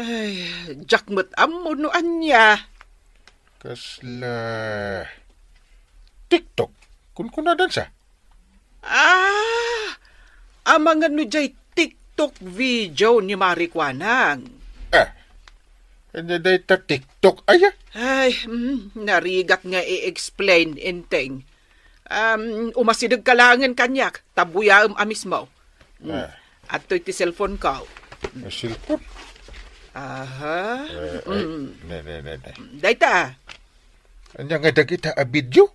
Ay, diak met ammo no ania. Kasla TikTok. Kunkunadan sa? Ah, amangan no jay TikTok video ni Mari Kuanang. Ah, ania dayta TikTok aya? Ay, mm, narigat nga i-explain, Enteng. Um, umasideg ka laengen kaniak, ta buyaem a mismo. Mm. Ah. Adtoy ti cellphone ko. May cellphone? Aha. Eh, eh, mm. Ne, ne, ne, ne. Dayta. Ania nga dagita a video?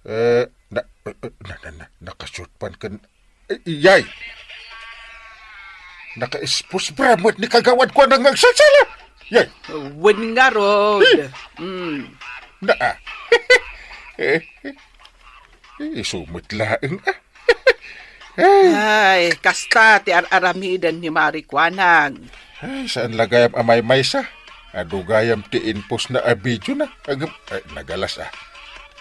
Eh, na, eh, eh, na, na, na, nakasurpan ken, eh, iyay. Naka-sports bra met ni Kagawad Kuanang nga agsalsala. Yay. Wen ngarud. Eh. Mm. Na, ah. Eh, eh, isu met laeng, ah. Ay. Ay, kasta ti ar-aramiden ni Mari Kuanang. Ay, saan la gayam a maymaysa? Adu gayam ti inpostna a videona. Agem, ay, nagalas, ah.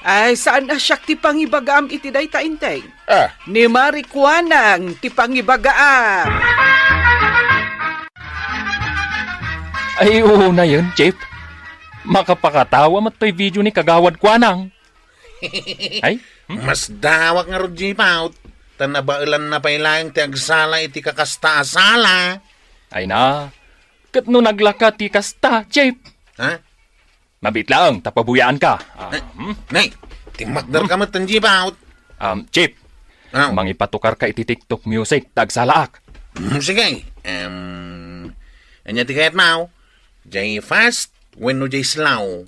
Ay, saan a siak ti pangibagaam iti dayta, Enteng? Ah. Ni Mari Kuanang ti pangibagaam. Ay, unayen, Chief. Makapakatawa met toy video ni Kagawad Kuanang. Ay? Hmm? Masdawak ngarud, Chief Out, ta nabaelanna pay laeng ti agsala iti kakasta a sala. Ay na, ket no naglaka ti kasta, Chief? Ha? Mabiit laeng, ta pabuyaanka. Ah, eh, hmm? Nay, timmakderka met, Chief Out. Um, Chief, ah, mangipatukarka iti TikTok music, ta agsalaak. Hmm, sige. Em, ania ti kayatmo? Jay fast wenno jay slow?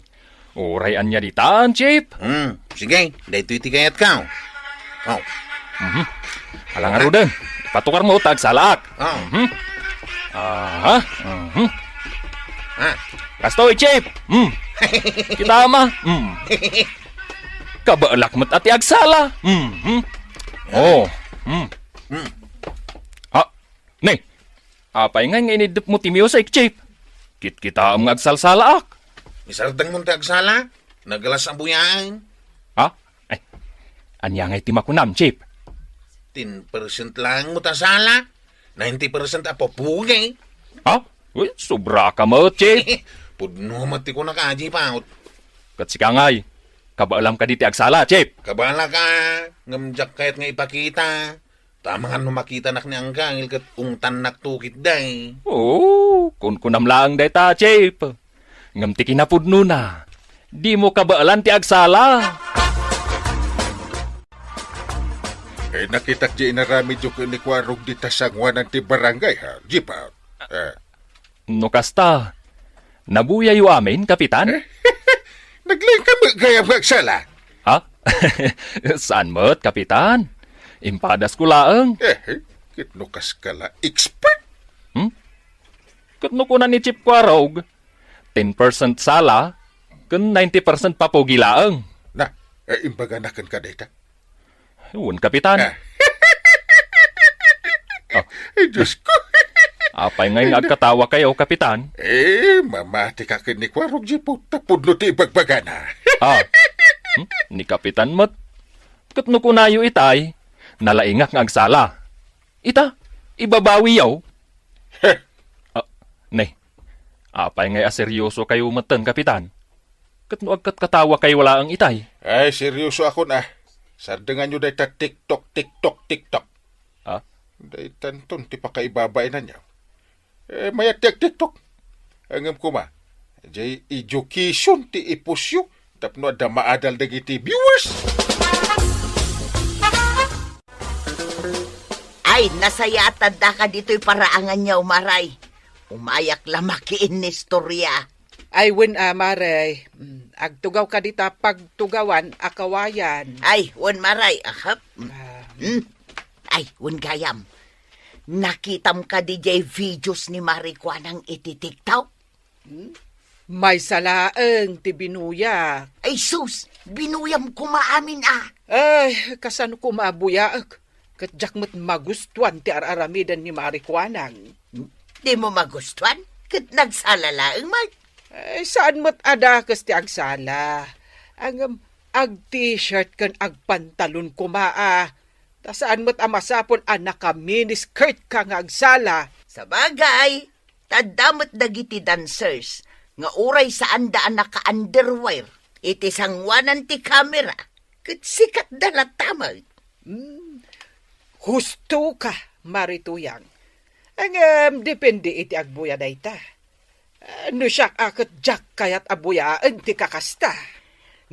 Uray ania ditan, Chief? Hmm, sige. Daytoy ti kayatko. Oh. Mhm. Ala ngaruden. Patukarmo ta agsalaak. Oh. Mhm. Aha. Mhm. Ah. Kastoy, Chief. Hmm. Kita ma. Hmm. Kabaelak met a ti agsala. Mhm. Oh. Hmm. Hmm. Ha? Ne, apay ngay nga iniddepmo ti music, Chief? Kitkitaem nga agsalsalaak. Isardengmon ti agsala? Nagalas a buyaen. Ha? Ay, ania ngay ti makunam, Chief? Ten percent laeng met a sala, ninety percent a pupugi. Ha? Uy, sobraka met, Chief. Pudno met ti kunak, Chief Out. Ket sika ngay, kabaelam kadi ti agsala, Chief? Kabaelak, ngem diak kayat nga ipakita. Ta amangan no makitanak ni Angkel ket ungtannakto ketdi. Oo, kunkunam laeng dayta, Chief. Ngem ti kinapudnona, dimo kabaelan ti agsala. Eh, nakitak di inaramidyo ken ni Kuarog dita sangoanan ti barangay, ha, Chief Out? Eh. No kasta, nabuyayo amin, Kapitan? Naglaing ka met gayam nga agsala? Ha? Saan met, Kapitan? Impadasko laeng. Eh, ket no kaska la expert? Hmm? Ket no kuna ni Chief Kuarog, ten percent sala, ken ninety percent papugi laeng. Na, eh, imbagana kenka dayta? Wen, Kapitan. Ah. Oh. Ay, Diyos ko. Apay ngay nga agkatawakayo, Kapitan? Eh, mamati ka ken ni Kuarog, Chief Out, ta pudno ti ibagbagana. Ah. Hmm? Ni Kapitan met. Ket no kunayo itay, Nalaingak nga agsala. Ita, ibabawiyo. Heh! Ah, ne, apay ngay a seryoso kayo metten, Kapitan? Ket no agkatkatawa kayo laeng itay? Ay, seryoso akon, ah. Sardenganyo dayta TikTok, TikTok, TikTok. Ah? Daytanton ti pakaibabainanyo. Eh, mayat ti agtiktok. Ngem koma, jay education ti ipusyo tapno adda maadal dagiti viewers. Ay, nasayaat adda ka ditoy paraangan niya, umaray. Umayak la makiinnistorya. Ay, wen, ah, mare. Mm, agtugaw ka dita pagtugawan a kawayan. Ay, wen, maray. Ahap. Mm. Ah. Mm. Ay, wen gayam. Nakitam kadi jay videos ni Mari Kuanang iti TikTok? Hmm? Maysa laeng ti binuya. Ay, sus! Binuyam koma amin, ah! Ay, kasano koma a buyaek? Ket diak met magustuan ti ar-aramiden ni Mari Kuanang. Dimo magustuan? Ket nagsala laeng met. Ay, saan met a dakes ti agsala. Ngem, ag-t-shirt ken agpantalon koma, ah. Ta saan met a masapul a naka-miniskirt ka nga agsala. Sabagay, ta adda met dagiti dancers nga uray saanda a naka-underwear iti sangoanan ti kamera, ket sikatda latta met. Hmm, husto ka, Mari Tuyang. Ngem, depende iti agbuya dayta. Ah, no siak a ket diak kayat a buyaen ti kakasta.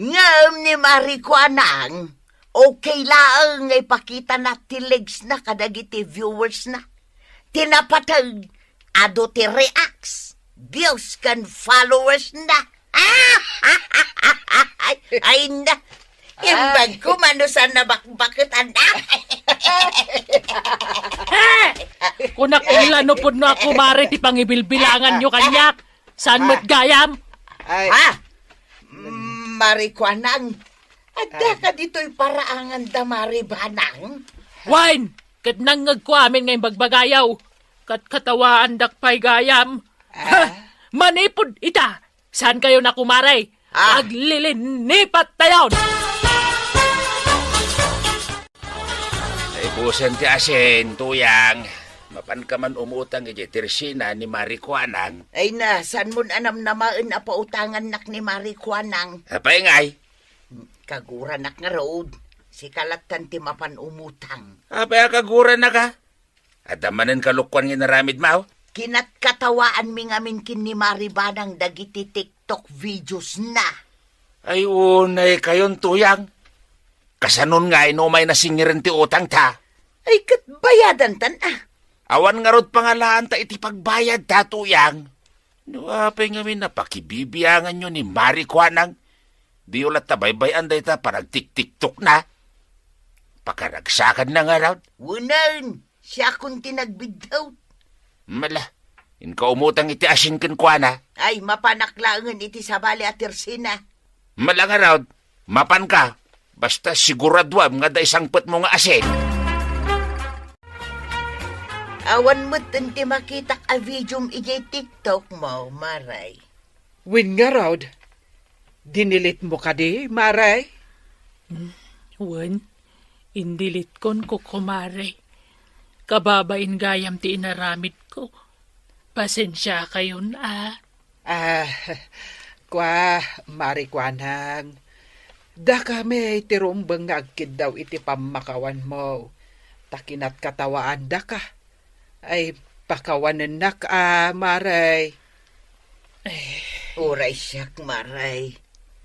Ngem ni Mari Kuanang, okay laeng nga ipakitana ti legs na kadagiti viewers na. Ti napateg, adu ti reacts, views, ken followers na. Ay, ay na. Imbag ko, mano saan nabakbaket, anda? Kunak ila no pudno a kumare ti pangibilbilanganyo kaniak. Saan met gayam? Ay. Ha? Mm, Mari Kuanang. Adda ka ditoy paraangan da Mari Banang? Wen, ket nangngegko amin nga imbagbagayaw. Ket katawaandak pay gayam. Ah. Ha? Manipud ita, saan kayo na kumare? Ah. Aglilinipat tayon! Ay, busen ti asin, Tuyang. Mapan ka man umutang iti tersina ni Mari Kuanang. Ay na, saan mon anam namaen a pautangannak ni Mari Kuanang? Apay ngay? Kaguranak ngarud, sika lattan ti mapan umutang. Apay a kaguranak, a? Adda manen kalukuan nga inaramidmo? Kinatkatawaanmi ngamin ken ni Mari Banang dagiti TikTok videos na. Ay, unay kayon, Tuyang. Kasanon nga no umay nasingiren ti utangta? Ay, ket bayadantan, ah. Awan ngarud pangalaanta iti pagbayadta, Tuyang. No apay ngamin a pakibibianganyo ni Mari Kuanang, diyo latta baybay-an dayta panagtiktiktokna. Pakaragsakanna ngarud. Wen, siakon ti nagbiddut. Mala, inka umutang iti asin kenkuana. Ay, mapanak laengen iti sabali a tersina. Mala ngarud, mapanka, basta siguraduam nga adda isangpetmo nga asin. Awan metten ti makitak a videom idiay TikTok mo, Maray. Wen ngarud, dinelete mo kadi, Maray? Hmm, wen, indeletekon, Kukumare. Kababain gayam ti inaramidko. Pasensiakayon, a. Ah, kua, Mari Kuanang. Dakami ti rumbeng nga agkiddaw iti pammakawanmo. Ta kinatkatawaandaka. Ay, pakawanennak a, Maray. Ay. Uray siak, Maray.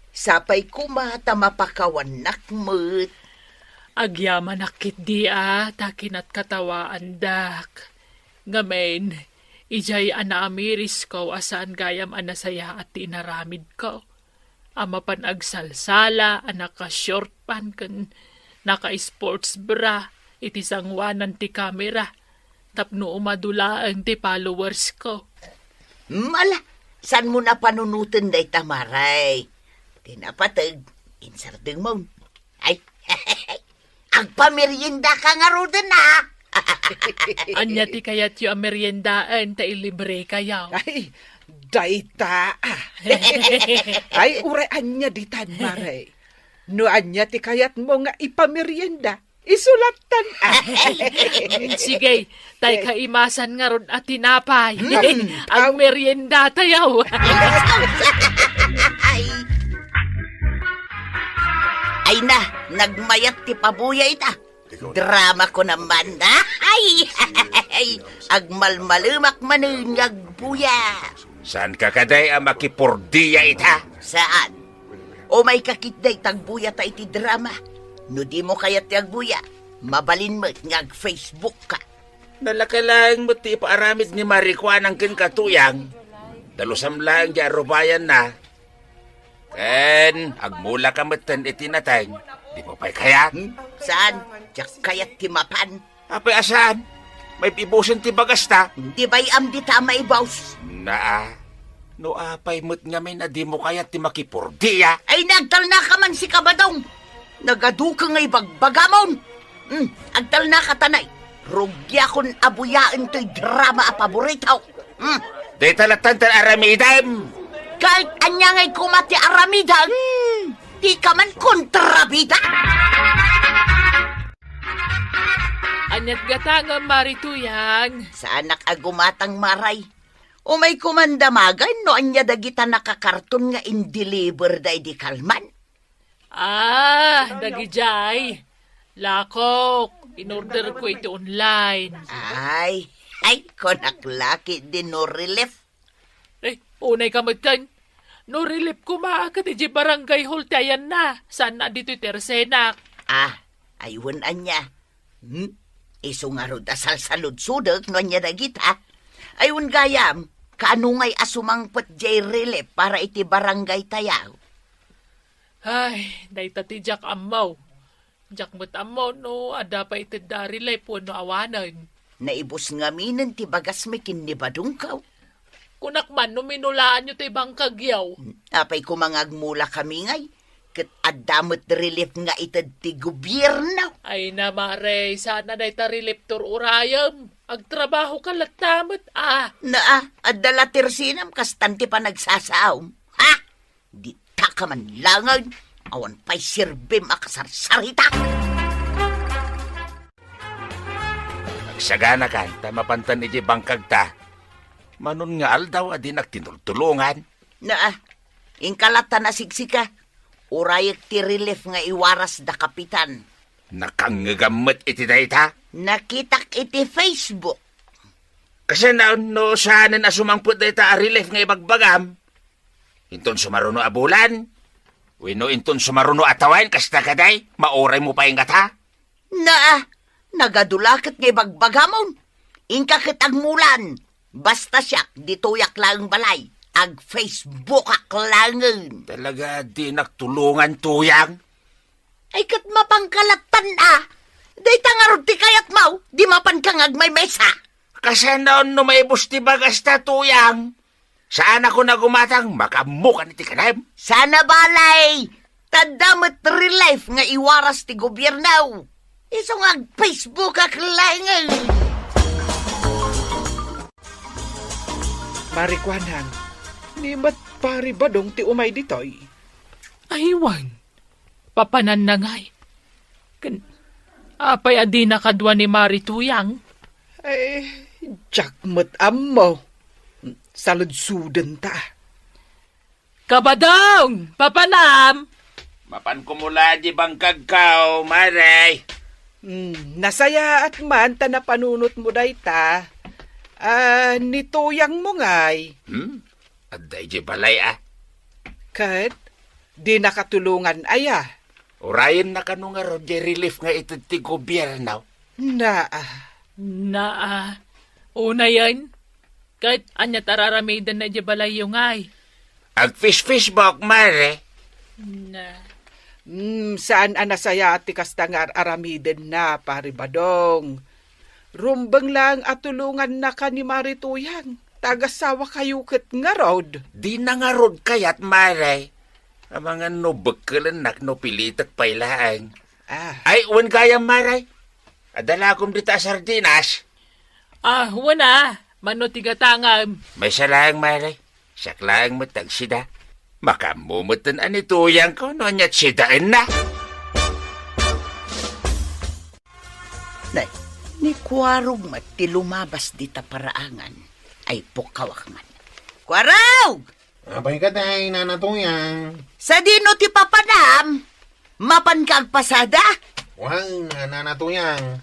Sapay koma ta mapakawannak met. Agyamanak ketdi a ta kinatkatawaandak. Ngamin, idiay a naamirisko a saan gayam a nasayaat ti inaramidko. A mapan agsalsala a naka-short pant ken naka-sports bra iti sangoanan ti kamera tapno umadu laeng ti followersko. Mala, saanmo a panunoten dayta, Maray? Ti napateg, insardengmon. Ay, agpameriendaka ngaruden, a? Ania ti kayatyo a meriendaen ta ilibrekayo? Ay, dayta, a. Ay, uray ania ditan, Maray. No ania ti kayatmo nga ipamerienda, Isu lattan. Sige, tay kaimasan ngarud a tinapay. Mm. Agmeriendatayo. Ay. Ay na, nagmayat ti pabuya ita. Drama ko naman. Ay, ay, agmalmalemak manen nga agbuya. Saan ka kadi a makipordia ita? Saan? Umayka ketdi ta agbuyata iti drama. No dimo kayat ti agbuya, mabalin met nga ag-Facebook ka. Nalaka laeng met ti ipaaramid ni Marikuanang kenka, Tuyang. Dalusam laeng ti arubayanna. Ken agmula ka metten iti nateng, dimo pay kayat? Hmm? Saan? Diak kayat ti mapan. Apay a saan? Maibibusen ti bagasta. Di bay-am dita a maibus. Naa, no apay met ngamin a dimo kayat ti makipordia? Ay, nagtalnaka man sika, Badong. Nagaduka nga ibagbagamon. Hmm, agtalnaka tanay. Rugiakon a buyaen toy drama a paborito. Hmm. Dayta lattan ti aramidem. Kahit ania ngay koma ti aramidem, hmm, di ka man kontrabida. Aniat gatangem, Mari Tuyang? Saanak a gumatang, Maray. Umay ko man damagen no ania dagita nakakarton nga in-deliver da idi kalman. Ah, dagidiay. Lakok, in-order ko iti online. Ay, ay, kunak la ketdi no relief. Eh, unay ka metten. No relief koma ket iti barangay hall ti ayanna. Saan a ditoy ti arsenak? Ah, ay wen ania. Hmm? Isu ngarud a salsaludsodek no ania dagita. Ay wen gayam, kaano ngay a sumangpet diay relief para iti barangay tayo? Ay, dayta ti diak ammo. Diak met ammo no adda pay itedda a relief wenno awanen. Naibus ngaminen ti bagasmi ken ni Badongko. Kunak man no minulaanyo ti bangkagyo. Apay koma nga agmula kami ngay, ket adda met relief nga ited ti gobierno. Ay na, Mare, saan a dayta relief ti ur-urayem. Agtrabaho ka latta met, ah. Naa, adda la ti arsenam kastan ti panagsasaom. Ha? Dita ka man laengen, awan pay serbim a kasarsarita. Agsaganakan ta mapantan idiay bangkagta. Manon nga aldaw a dinak tinultulongan. Naa, inka latta nasigsika. Urayek ti relief nga iwaras da Kapitan. Nakangngegam met iti dayta? Nakitak iti Facebook. Kasano no saanen a sumangpet dayta a relief nga ibagbagam? Inton sumaruno a bulan? Wenno inton sumaruno a tawen, kasta kadi? Mauraymo pay ngata? Naa, nagadu la ket nga ibagbagamon. Inka ket agmulan. Basta siak, ditoyak laeng balay. Ag-Facebookak laengen. Talaga, dinak tulongan, Tuyang. Ay, ket mapanka lattan a. Dayta ngarud ti kayatmo, di mapanka nga agmaymaysa. Kasano no maibus ti bagasta, Tuyang? Saanakon a gumatang, makaammokan iti kanem. Sana balay, ta adda met relief nga iwaras ti gobierno. Isu nga ag-Facebookak laengen. Marikuanang, ni met Pari Badong ti umay ditoy. Ay, wen. Papananna ngay. Ken, apay a dina kadua ni Mari Tuyang? Eh, diak met ammo. Saludsodenta. Kabadong! Papanam! Mapan kumula di bangkagko, Mare. Hmm, nasayaat man ta napanunotmo dayta. Ah, ni Tuyangmo ngay. Hmm? Adda idiay balay, a. Ket, di nakatulongan aya? Urayenna kano ngarud diay relief nga ited ti gobierno? Naa. Naa. Unayen, ket ania ti ar-aramidenna idiay balayyo ngay? Ag-Face-, Facebook, Mare. Na. Hmm, saan a nasayaat ti kasta nga ar-aramidenna, Pari Badong. Rumbeng laeng a tulongannaka ni Mari Tuyang. Ta agasawakayo ket ngarud. Dina ngarud kayat, Mare. Amangan no bekkelennak no pilitek pay laeng. Ah. Ay, wen gayam, Mare. Adda la gom dita a sardinas. Ah, wen a. Mano ti gatangam? Maysa laeng, Mare. Siak laeng met ti agsida. Makaammo metten a ni Tuyangko no ania ti sidaenna. Ni Kuarog met ti lumabas dita paraangan, ay pukkawak man. Kuarog! Apay kadi, Nana Tuyang? Sadino ti papanam? Mapanka agpasada? Wen, Nana Tuyang.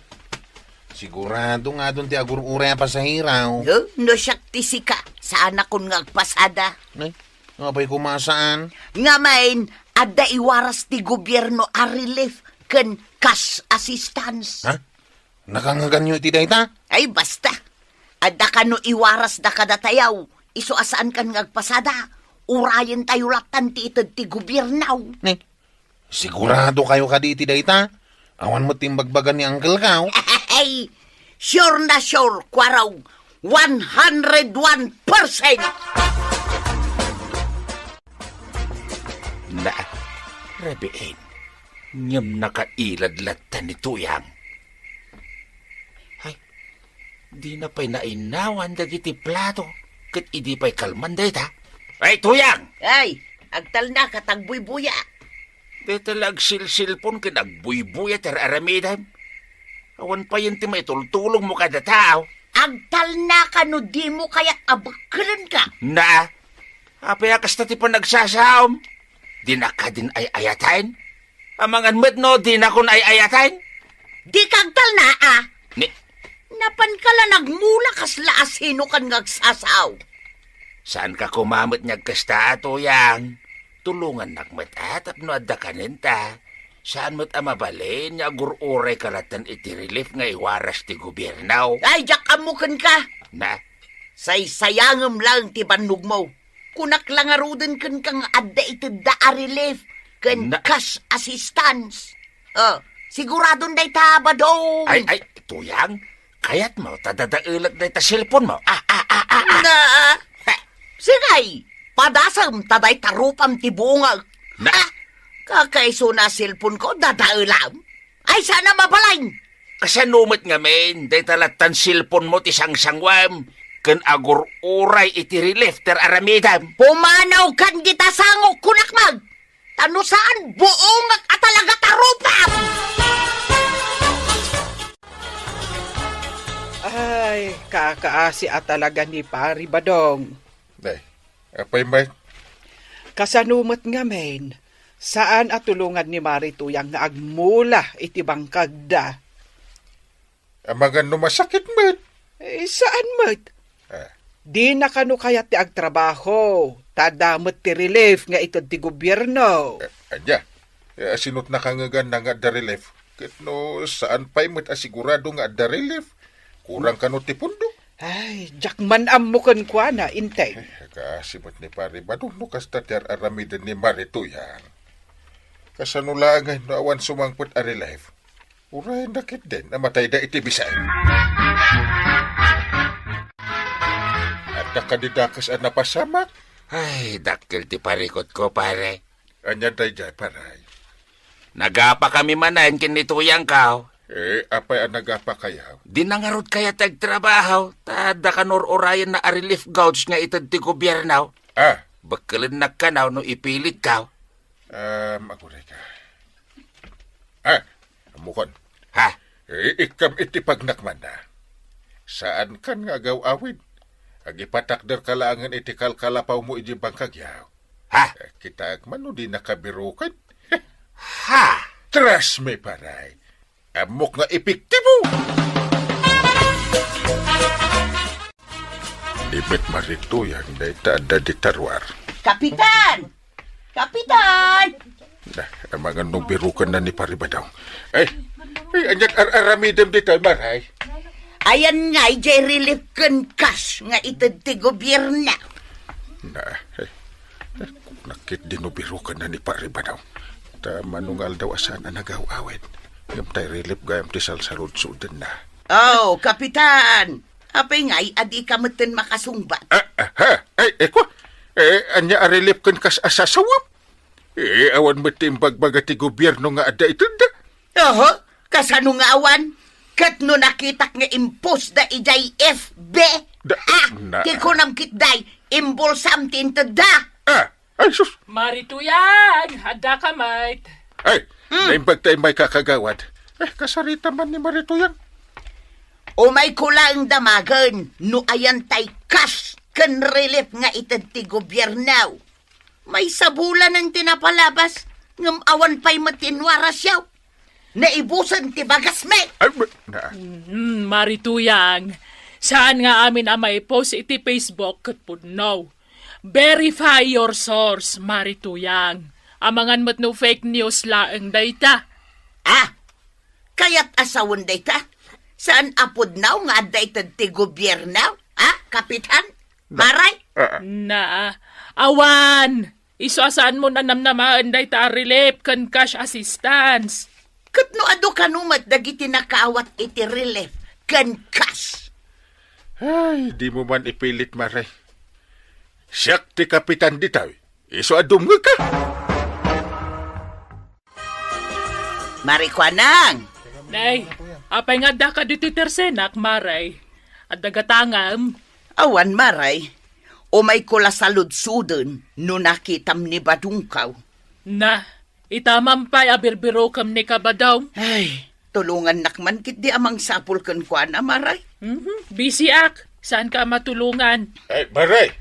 Sigurado nga adun ti agur-uray a pasahero. No, no siak ti sika, saanakon nga agpasada. Ay, apay koma saan? Ngamin, adda iwaras ti gobierno a relief ken cash assistance. Ha? Nakangeganyo iti dayta? Ay, basta. Adda kano iwarasda kadatayo, isu a saankan nga agpasada. Urayentayo lattan ti ited ti gobierno. Ne, sigurado kayo kadi iti dayta? Awan met ti imbagbaga ni uncle ko. Ay, sure na sure, Kuarog. One hundred one percent! Na, rabiin. Ngem nakailad latta ni Tuyang. Ay, dina pay nainawan dagiti plato ket idi pay kalman dayta. Ay, Tuyang! Ay, agtalnaka ta agbuybuya. Dayta la agsilsilpon ken agbuybuya ti ar-aramidem. Awan payen ti maitultulongmo kada tao. Agtalnaka no dimo kayat a bekkelenka. Na, apay a kasta ti panagsasaom? Dina kadin ay-ayaten? Amangan met no dinakon ay-ayaten? Dika agtalna, a. Ni- Napanka la nagmula kasla asinokan nga agsasaom. Saanka koma met nga agkasta, Tuyang. Tulongannak met, a, tapno adda kanenta. Saan met a mabalin nga agur-urayka lattan iti relief nga iwaras ti gobierno. Ay, diak ammo kenka. Na? Saysayangem laeng ti bannogmo. Kunak la ngaruden kenka nga adda itedda a relief ken Na- cash assistance. Oh, siguradon dayta, Badong. Ay, ay, Tuyang, kayatmo ta dadaelek dayta cellphone mo? Ah, ah, ah, ah, ah. Na, Heh. Sige, padasem ta dayta rupam ti bungek. Na- Ah, kakaisuna a cellphone ko, dadaelam. Ay, saan a mabalin. Kasano met ngamin, dayta lattan cellphone mo ti sangsanguem, ken agur-uray iti relief ti ar-aramidem? Pumanawkan dita sangok, kunak met. Ta no saan, buongek a talaga ta rupam! Ay, kakaasi a talaga ni Pari Badong. Nay, apay met? Kasano met ngamin, saan a tulongan ni Mari Tuyang nga agmula iti bangkagda? Amangan no masakit met. Eh, saan met? Ah. Dina kano kayat ti agtrabaho, ta adda met ti relief nga ited ti gobierno. Eh, ania? Eh, asino ti nakangeganna nga adda relief? Ket no saan pay met a sigurado nga adda relief, kurang kano ti pundo? Ay, diak man ammo kenkuana, Inteng. Eh, kaasi met ni Pari Badong no kasta ti ar-aramiden ni Mari Tuyang. Kasano laeng no awan sumangpet a relief? Uray nakitden a matayda iti bisan. Adda kadi dakes a napasamak? Ay, dakkel ti parikutko, pare. Ania daydiay, pare? Nagapakami manen ken ni Tuyangko. Eh, apay a nagapakayo? Dina ngarud kayat ti agtrabaho, ta adda kano ur-urayenna a relief goods nga ited ti gobierno. Ah. Bekkelennak kano no ipilitko. Ah, aguray ka. Ah, ammokon. Ha? Eh, ikkam iti pagnakmanna. Saankan nga agaw-awid. Agipatakderka laengen iti kalkalapawmo idiay bangkagyo. Ha? Eh, kitaek man no dinaka biroken. Ha? Trust me, pare. Ammok nga epektibo! Ni met Mari Tuyang dayta adda di taruar. Kapitan! Kapitan! Na, amangan no birokenna ni Pari Badong. Ay, ay, ania't ar-aramidem ditoy, Maray? Ayan nga, idiay relief ken cash nga ited ti gobierno. Na, ay, ay, kunak ketdi no birokenna ni Pari Badong. Ta mano nga aldaw a saan a nagaw-awid. Ngem tay relief gayam ti salsaludsodenna. Oh, Kapitan! Apay ngay a dika metten makasungbat? Ah, ah, ha? Ay, eh, kwa? Eh, ania a relief ken cash a sasawem? Eh, awan met ti imbagbaga ti gobierno nga adda itedda. Oho, kasano nga awan? Ket no nakitak nga impostda idiay F B, Da-, ah, na- ti kunam ketdi, imbolsam ti intedda. Ah, ay, sus. Mari Tuyang, addaka met. Ay, Hmm. Naimbag tay may kakagawad. Eh, kasarita man ni Mari Tuyang. Umayko laeng damagen no ayan tay cash ken relief nga ited ti gobierno. Maysa bulanen ti napalabas, ngem awan pay met ti inuarasyo. Naibusen ti bagasmi. Ay, ba-, na. Mm, Mari Tuyang, saan nga amin a maipost iti Facebook ket pudno. Verify your source, Mari Tuyang. Amangan met no fake news laeng dayta. Ah, kayat a sawen dayta? Saan a pudno nga adda ited ti gobierno? Ah, Kapitan? Na- Maray? Ah. Na, awan. Isu a saanmo a namnamaen dayta a relief ken cash assistance. Ket no adu kano met dagiti nakaawat iti relief ken cash? Ay, dimo man ipilit, Maray. Siak ti kapitan ditoy. Isu a dumngegka. Mari Kuanang. Nay, apay nga addaka ditoy tersenak, Maray? Adda gatangam? Awan, Maray. Umayko la saludsoden no nakitam ni Badongkaw. Na, ita man pay a birbirokem ni Kabadong. Ay, tulongannak man ketdi a mangsapul kenkuana, Maray. Mhm, bisiak. Saanka a matulongan? Ay, Maray!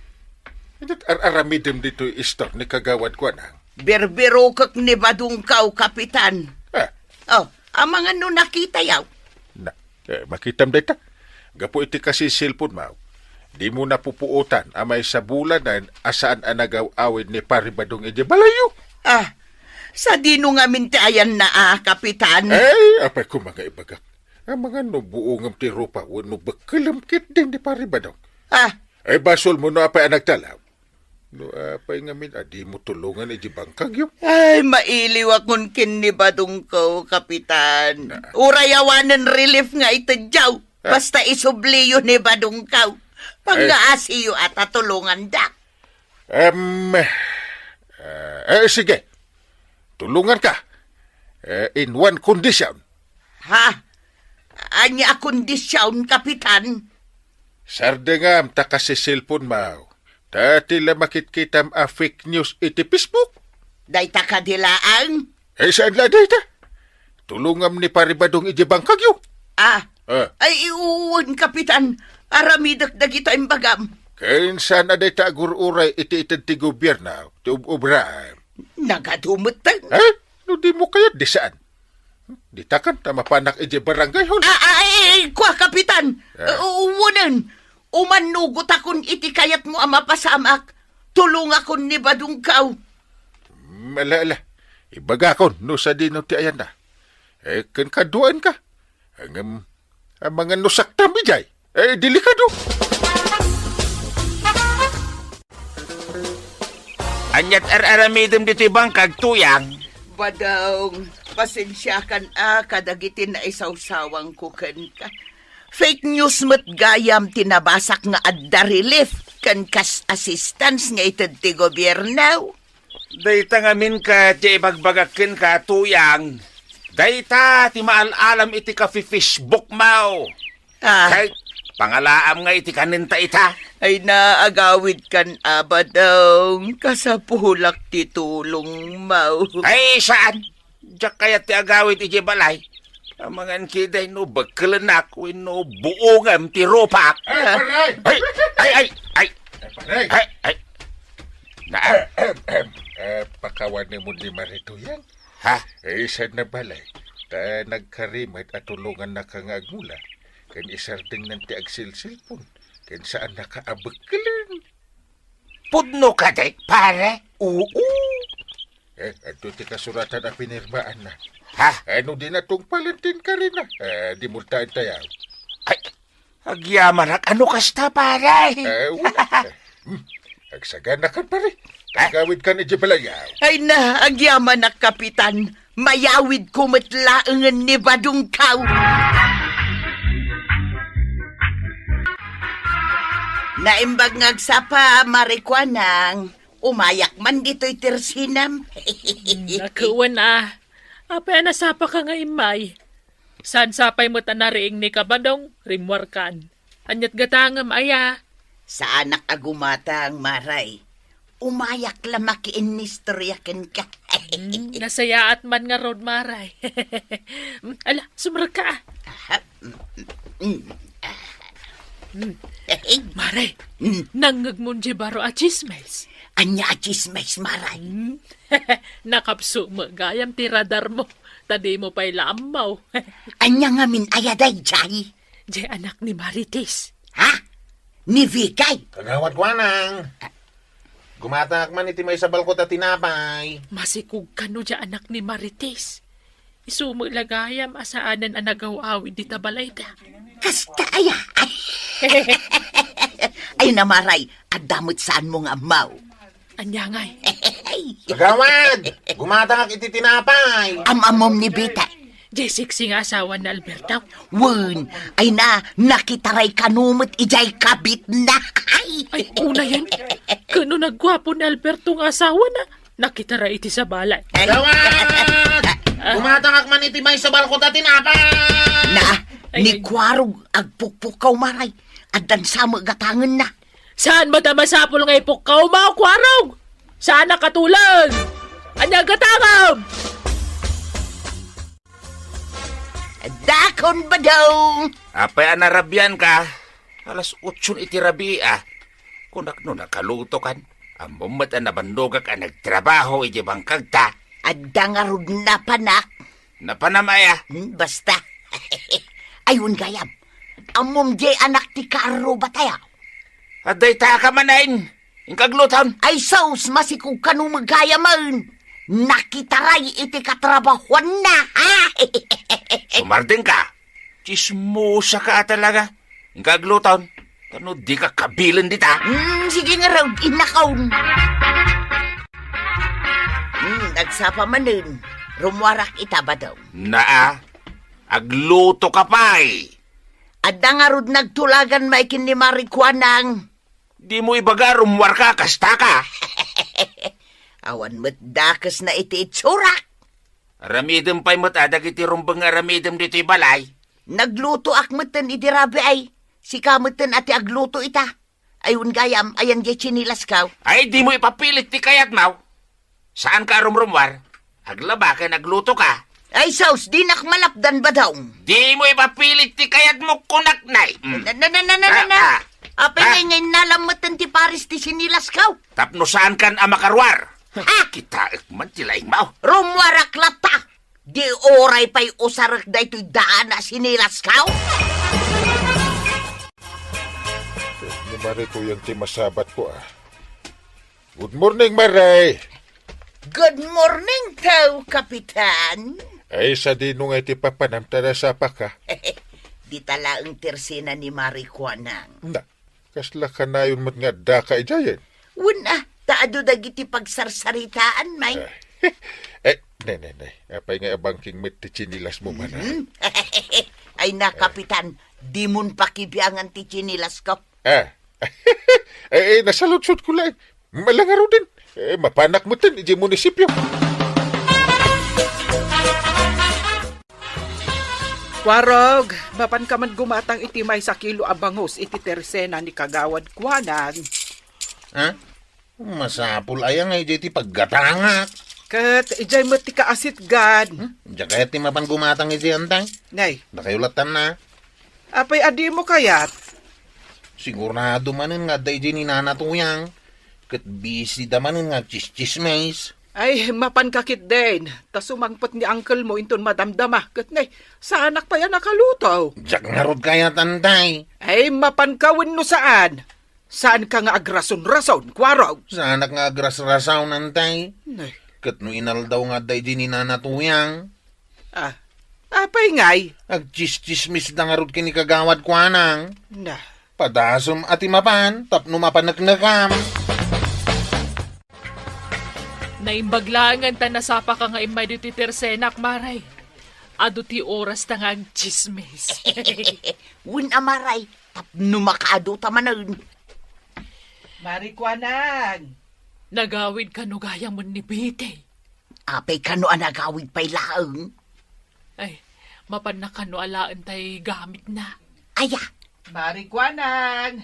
Idi't ar-aramidem ditoy istor ni Kagawad Kuanang. Birbirokek ni Badongkaw, Kapitan. Ah. Oh, amangan no nakitayo. Na, eh, makitam dayta. Gapu iti kasiselponmo, dimo napupuotan a maysa bulanen a saan a nagaw-awid ni Pari Badong idiay balayyo. Ah, sadino ngamin ti ayanna a, Kapitan? Ay, apay koma nga ibagak. Amangan no buongem ti rupa wenno bekkelem ketdi ni Pari Badong. Ah. Ay, basolmo no apay a nagtalaw. No apay ngamin a dimo tulongan iti bangkagyo? Ay, mailiwakon ken ni Badongkaw, Kapitan. Ah. Uray awanen relief nga itedyo. Ah. Basta isubliyo ni Badongkaw. Ay. Pangngaasiyo a ta tulongandak. Em, eh, eh, sige. Tulonganka. Eh, in one condition. Ha? Ania a kondisyon, Kapitan? Sardengam ta kasiselponmo. Ta ti la makitkitam a fake news iti Facebook. Dayta kadi laeng? Eh, saan la dayta? Tulongam ni Pari Badong iti bangkagyo. Ah. Ah. Ay, wen, Kapitan. Aramidek dagita imbagam. Ken saan a dayta agur-uray iti ited ti gobierno, ti ub-ubraem. Nagadu metten. Eh? No dimo kayat, di saan. Ditakan ta mapanak idiay barangay hall. Ah, ah, eh, eh, kua, Kapitan. Ah. Eh, uwanen. Umannugotakon iti kayatmo a mapasamak. Tulongakon ni Badongkaw. Mm, ala, ala. Ibagakon no sadino ti ayanna. Eh, ken kaduaenka. Ngem, amangan no saktam idiay. Eh, delikado. Ania't ar-aramidem ditoy bangkag, Tuyang? Badong, pasensiakan a kadagiti naisawsawangko kenka. Fake news met gayam ti nabasak nga adda relief ken cash assistance nga ited ti gobierno. Dayta ngamin ket ti ibagbagak kenka, Tuyang. Dayta ti maal-alam iti kafi-Facebook mo. Ah. Kay, pangalaam nga iti kanenta ita. Ay, naagawid kan Abadong, kasapulak ti tulong mo. Ay, saan? Diak kayat ti agawid iti balay. Amangan ketdi no bekkelennak wenno buongem ti rupak. Ay, pare! Ay, ay, ay, ay. Ay, pare! Ay, ay. Na. Ahem, ahem. Eh, pakawanem ni Mari Tuyang. Ha? Eh, saan na balay? Ta nagkari met a tulongannaka nga agmula. Ken isardengnan ti agselselpon. Ken saannaka a bekkelen. Pudno kadi, pare? Oo. Eh, adto ti kasuratan a pinirmaanna. Ha? Eh, no di natungpalen ti inkarina, eh, di multaentayo. Ay, agyamanak, ano kasta, pare? Eh, wala. Hmm. Agsaganakan, pare. Agawidkan iti balayaw. Ay na, agyamanak, Kapitan. Mayawidko met laengen ni Badongkaw. Naimbag nga agsapa, Mari Kuanang. Umayak man ditoy tersenam. Nakewen a. Apay a nasapaka nga immay? Saan sapay met a nariing ni Kabadong, rimmuarkan. Ania't gatangem aya? Saanak a gumatang, Maray. Umayak la makiinnistorya kenka. Hmm, nasayaat man ngarud, Maray. Ala, sumrekka. Aha. Mm, mm, mm. Mare, Hmm. nangngegmon diay baro a chismes? Ania a chismes, Mare? Hmm. Nakapsut met gayam ti radarmo, ta dimo pay la ammo. Ania ngamin aya daydiay? Diay anak ni Marites. Ha? Ni Vicky? Kagawad Kuanang. Gumatangak man iti maysa balkot a tinapay. Masikog kano diay anak ni Marites. Isu met la gayam a saanen a nagaw-awid dita balayda. Kasta aya? Ay, Mare, adda met saanmo nga ammo. Ania ngay? Kagawad, gumatangak iti tinapay. Am-ammom ni Vicky? Diay seksi nga asawa ni Alberto? Wen, ay na, nakitaray kano met idiay kabitna. Ay. Ay, unayen. Kano nagguapo ni Alberto nga asawana? Nakitaray iti sabali. Ay. Kagawad! Gumatangak man iti maysa balkot a tinapay! Na, Ay, ni ay. Kuarog agpukpukkaw, Mare. Addan sa met gatangenna. Saan met a masapul nga ipukkaw mo, Kuarog? Saan a katulong? Ania gatangem? Dakon, Badong. Apay a narabian ka? Alas otson iti rabii, a. Kunak no nakaluto kan. Ammom met a nabannogak a nagtrabaho iti bangkagta. Adda ngarud napanak. Napanam aya? Hmm, basta. Ay, wen gayam. Ammom diay anak ti kaarruba tayo. Adda ita ka manen. Inka agluton. Ay sus, masikog kano met gayamen. Nakitaray iti katrabahuanna, ha? Sumardeng ka. Chismosa ka talaga. Inka agluton. Kano di ka kabilen dita? Hmm, sige ngarud, innakon. Hmm, nagsapa manen. Rummuarak ita, Badong. Naa, agluto ka pay. Adda ngarud nagtulagan manen ken ni Mare Kuanang. Dimo ibaga, rummuarka, kasta ka. Awan met dakesna iti itsurak. Aramidem pay met a dagiti rumbeng nga aramidem ditoy balay. Naglutoak metten idi rabii. Sika metten a ti agluto ita. Ay, wen gayam, ayan diay tsinilasko. Ay, dimo ipapilit ti kayatmo. Saanka a rumrummuar. Aglaba ken agluto ka. Ay sus, dinak malapdan, Badong. Dimo ipapilit ti kayatmo, kunak, nay. Mm. Na, na, na, na, na, Ah, na. ah. Apay Ah. ngay, ngay nalam metten ti pares ti sinilasko? Tapno saankan a makaruar. Ha? Kitaek man ti laingmo. Rummuarak latta. Di uray pay usarek daytoy daan a sinilasko? Ni Mare Kuyan ti masabatko, a. Good morning, Mare. Good morning, tao, Kapitan. Ay, sadino nga iti papanam ta nasapaka? Dita laeng ti ersena ni Mare Kuanang. Na, kasla kanayon met nga addaka idiayen? Wen a, ta adu dagiti pagsarsaritaan, may. Ah. Eh, ne, ne, ne. Apay nga abangking met ti tsinilasmo, mana? Mhm. Ay na, Kapitan, dimon pakibiangan ti tsinilasko. Ah. Eh, eh, nasaludsodko laeng. Malangaruden. Eh, mapanak metten idiay munisipio. Kuarog, mapanka man gumatang iti maysa kilo a bangus iti tersena ni Kagawad Kuanang. Ha? Masapul aya nga idiay ti paggatangak? Ket idiay met ti kaasitgan. Hmm? Diak kayat ti mapan gumatang idiay, Antay. Nay. Dakayo lattan na. Apay a dimo kayat? Sigurado manen nga adda idiay ni Nana Tuyang. Ket busy da manen nga agtsis-tsismis. Ay, mapanka ketdin. Ta sumangpet ni uncle mo inton madamdama. Ket ne, saanak pay a nakaluto. Diak ngarud kayat, Antay. Ay, mapanka wenno saan? Saanka nga agrason-rason, Kuarog? Saanak nga agrasrason, Antay. Ne. Ket no inaldaw nga adda idiay ni Nana Tuyang. Ah, apay ngay? Agtsis-tsismis da ngarud ken ni Kagawad Kuanang. Na. Padasem a ti mapan tapno mapaneknekam. Naimbag laengen ta nasapaka nga immay ditoy tersenak, Mare. Adu ti orasta nga agtsismis. Wen a, Mare, tapno makaaduta manen. Mare Kuanang. Nagawid kano gayam ni Betty? Apay kano a nagawid pay laeng? Ay, mapanna kano alaen tay gamitna. Aya? Mare Kuanang,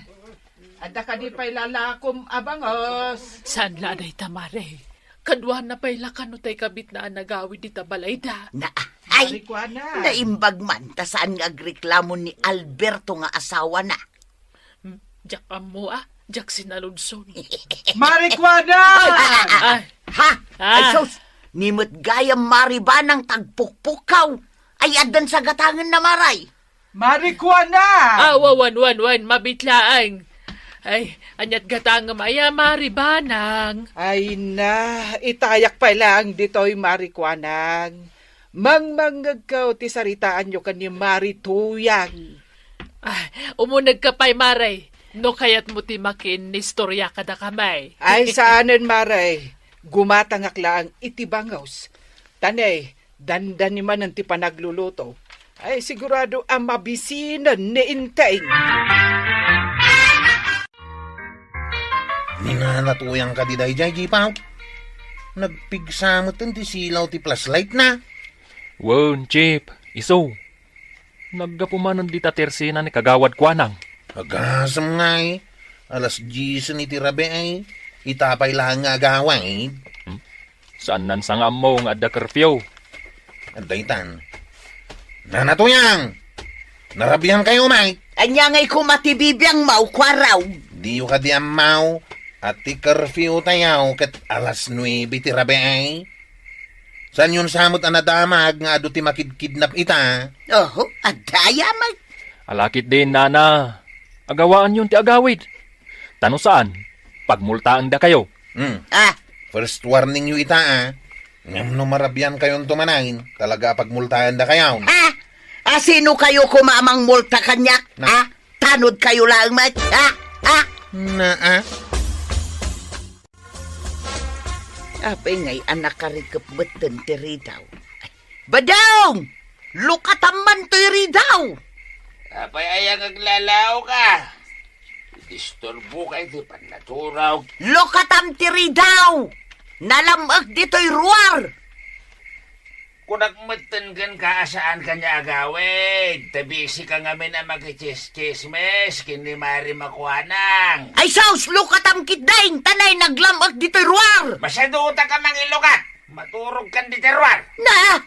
adda kadi pay lalakom a bangus? Saan la dayta, Mare? Kaduana pay la kano tay kabitna a nagawid dita balayda. Na, ay, Mare Kuanang. Naimbag man ta saan nga agreklamo ni Alberto nga asawana. Diak ammo, a. Diak sinaludson. Marikuana! Ay. Ha? Ah. Ay, sus! Ni met gayam maribanang tagpukpukkaw. Ay, addan sa gatangen na, Maray. Marikuana! Ah, wa-, wan, wan, wan, mabit laeng. Ay, aniat gatangem aya, Maribanang? Ay na, itayak pay laeng ditoy, Marikuanang. Mangmangngegko ti saritaanyo ken ni Marituyang. Ah, umunegka pay, Maray. No kayatmo ti makiinnistorya kadakami. Ay, saanen, Maray. Gumatangak laeng iti bangus. Ta ne, dandani manen ti panagluluto. Ay, sigurado a mabisinen ni Enteng. Ni Nana Tuyang kadi daydiay, Jipaw? Nagpigsa metten ti silaw ti flashlight na. Wen, Chief, isu. Naggapu manen dita tersena ni Kagawad Kuanang. Agasem ngay, alas diesen iti rabii, ay. Ita pay laeng nga agawid. Hmm? Saannan sa nga ammo nga adda curfew? Adda itan. Nana Tuyang! Narabian kayo, may? Ania ngay koma ti bibiangmo, Kuaraw? Diyo kadi ammo, a ti curfew tayo ket alas nuebe ti rabii, ay. Saanyon sa met a nadamag nga adu ti makidkidnap ita? Oho, adda aya met. Alakit din, nana. Agawaanyon ti agawid. Ta no saan, pagmultaendakayo. Hmm. Ah. First warning yo ita, a. Ngem no marabian kayon tumanen, talaga a pagmultaendaka yaon. Ah! Ah, sino kayo koma a mangmulta kaniak? Na- Ah, tanod kayo laeng met? Ah, ah. Na, ah. Apay ngay a nakarikep metten ti ridaw? Badong! Lukatam man toy ridaw! Apay aya nga aglalaoka? Disturboka iti pannaturog. Lukatam ti ridaw! Nalam-ek ditoy ruar! Kunak metten kenka a saanka nga agawid, ta bisika ngamin a makichischismis ken ni Mari Makuanang. Ay sus, lukatam ketdin, ta nay naglam-ek ditoy ruar! Masadutak a mangilukat! Maturogkan ditoy ruar! Na!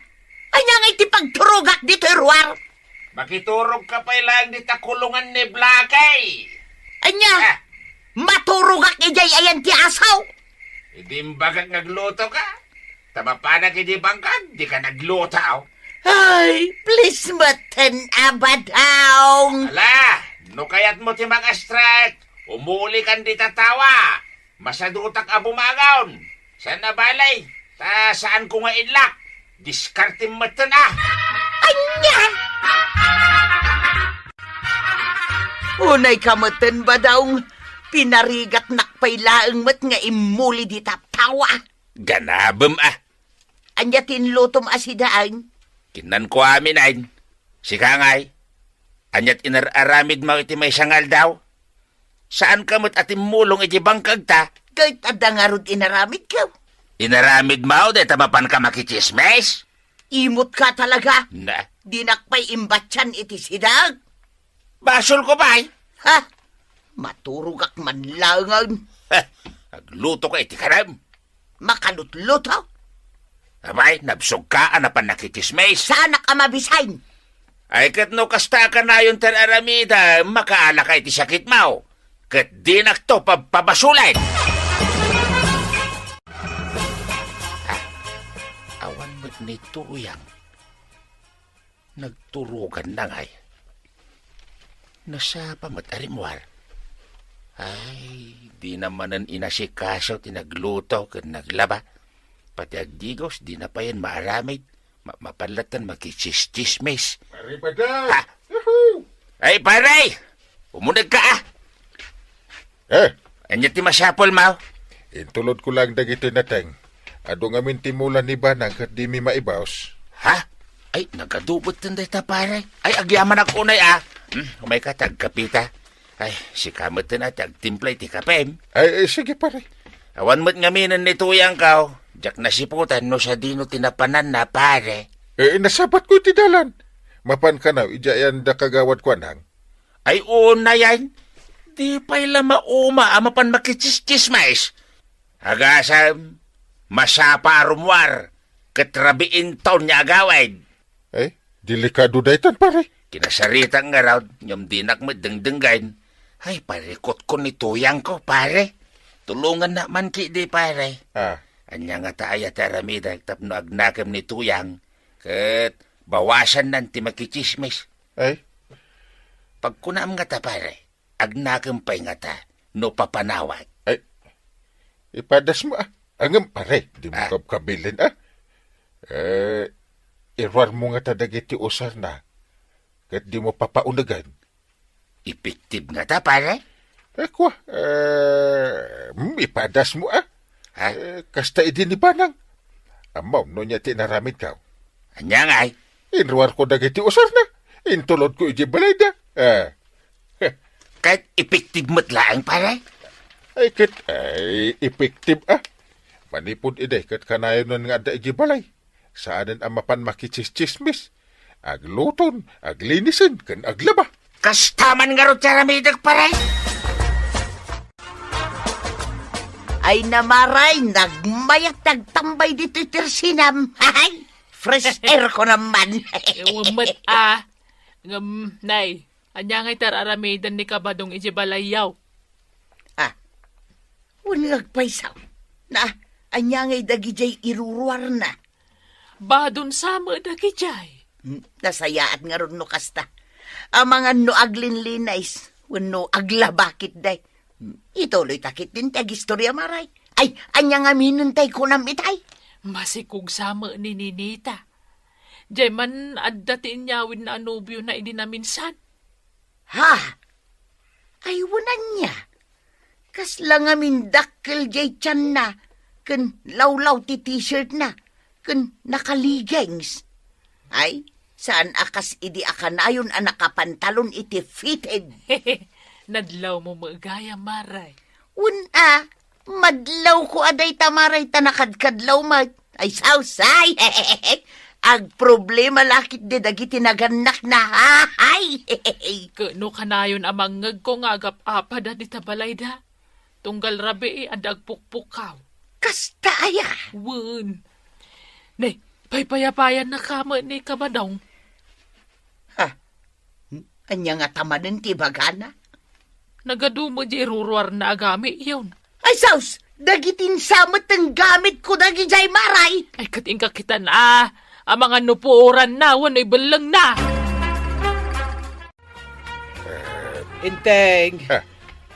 Ania ngay ti pagturogak ditoy ruar? Makiturogka pay laeng dita kulongan ni Blackie! Ania? Ah. Maturogak idiay ayan ti asaw? Idi imbagak nga aglutoka, ta mapanak iti bangkag, dika nagluto. Ay, please metten, Abadong. Ala, no kayatmo ti makastrek, umulikan dita tawa. Masadutak a bumangon. Saan a bale, ta saanko nga illak. Diskartem metten, a. Ania? Unayka metten, Badong. Pinarigatnak pay laeng met nga immuli dita tawa. Ganabem, a. Ania ti inlutom a sidaen? Kinnanko amin, ay. Sika ngay, aniat inar-aramidmo iti maysa nga aldaw? Saanka met a timmulong iti bangkagta? Ket adda ngarud inaramidko. Inaramidmo dayta mapanka makichismis? Imotka talaga. Na? Dinak pay imbatian iti sidaek. Basolko pay. Ha? Maturogak man laengen. Ha? Aglutoka iti karem. Makalutluto? Apay, nabsogka a napan nakichismis? Saanak a mabisin. Ay, ket no kasta a kanayon ti ar-aramidem, makaalaka iti sakitmo. Ket dinakto pabpabasolen. Ah, awan met ni Tuyang. Nagturoganna ngay. Nasapa met a rimmuar. Ay, dina manen inasikaso ti nagluto ken naglaba. Pati agdigos, dina payen maaramid. Ma-, mapan latta makichischismis. Pare Badong! Ha? Yahoo! Ay, pare! Umunegka, a! Eh? Ania ti masapulmo? Intulodko laeng dagitoy nateng. Adu ngamin ti mula ni Banang ket dimi maibus. Ha? Ay, nagadu metten dayta, pare. Ay, agyamanak unay, a. Hmm, umayka ta agkapita. Ay, sika metten a ti agtimpla iti kapem. Ay, eh, sige, pare. Awan met ngaminen ni Tuyangko. Diak nasiputan no sadino ti napananna, pare. Eh, nasabatko iti dalan. Mapan kano, idiay ayan da Kagawad Kuanang? Ay, unayen. Di pay la mauma a mapan makichischismis. Agasem, masapa a rummuar, ket rabii inton nga agawid. Ay, delikado daytan, pare. Kinasaritak ngarud, ngem dinak met dengdenggen. Ay, parikot ko ni Tuyang ko, pare. Tulongannak man ketdi, pare. Ah. Ania ngata aya ti aramidek tapno agnakem ni Tuyang? Ket bawasannan ti makitsismis. Ay? Pagkunam ngata, pare, agnakem pay ngata no papanawak. Ay, ipadasmo, ah. Ngem, pare, dimo Ah. kabkabilen, ah. Eh, iruarmo ngata dagiti usarna, ket dimo papaunegen. Epektibo ngata, pare? Eh, kua, eh, mm, ipadasmo, ah. Ha? Eh, kasta idi ni Banang. Ammom no ania ti inaramidko? Ania ngay? Inruarko dagiti usarna. Intulodko idiay balayda. Ah. Ket epektibo met laeng, pare? Ay, ket, ay, epektibo, ah. Manipud idi, ket kanayonen nga adda idiay balay. Saanen a mapan makitsismis. Agluton, aglinisen, ken aglaba. Kasta man ngarud ti aramidek, pare? Ay, Maray, nagmayat ti agtambay ditoy tersinam. Hay! Fresh air ko naman. Ewan met, ah. Ngem, Nay, ania ngay ti ar-aramiden ni Kabadong idiay balayyo? Ah, wen nga agpayso. Na, ania ngay dagidiay iruruarna? Badon sa met dagidiay. Hmm, nasayaat ngarud no kasta. Amangan no aglinlinis, wenno aglaba ketdi. Hmm, ituloy ta ketdin ti agistoria, Maray. Ay, ania ngamin tay kunam itay? Masikog sa met ni Ninita. Diay man adda ti inyawidna a nobiona idi naminsan. Ha? Ay, wen ania? Kasla ngamin dakkel diay tianna, ken lawlaw ti t-shirtna, ken naka-leggings. Ay, saan a kas idi a kanayon a nakapantalon iti fitted. Nadlawmo met gayam, Maray. Wen a, madlawko a dayta, Maray, ta nakadkadlaw met. Ay, sausay! Agproblema la ketdi dagiti nagannakna, ha? Ay! Ket no kanayon a mangngegko nga agap-apada dita balayda, tunggal rabii, adda agpukpukkaw. Kasta aya? Wen. Ne, paypayapayannak met ni Kabadong. Ha? Hmm? Ania ngata manen ti ibagana? Nagadu met diay iruruarna a gamityon. Ay, sus! Dagiti insa met ti gamitko dagidiay, Maray! Ay, ket inka kitan, ah. Amangan no puoranna wenno ibellengna. Inteng, Ah.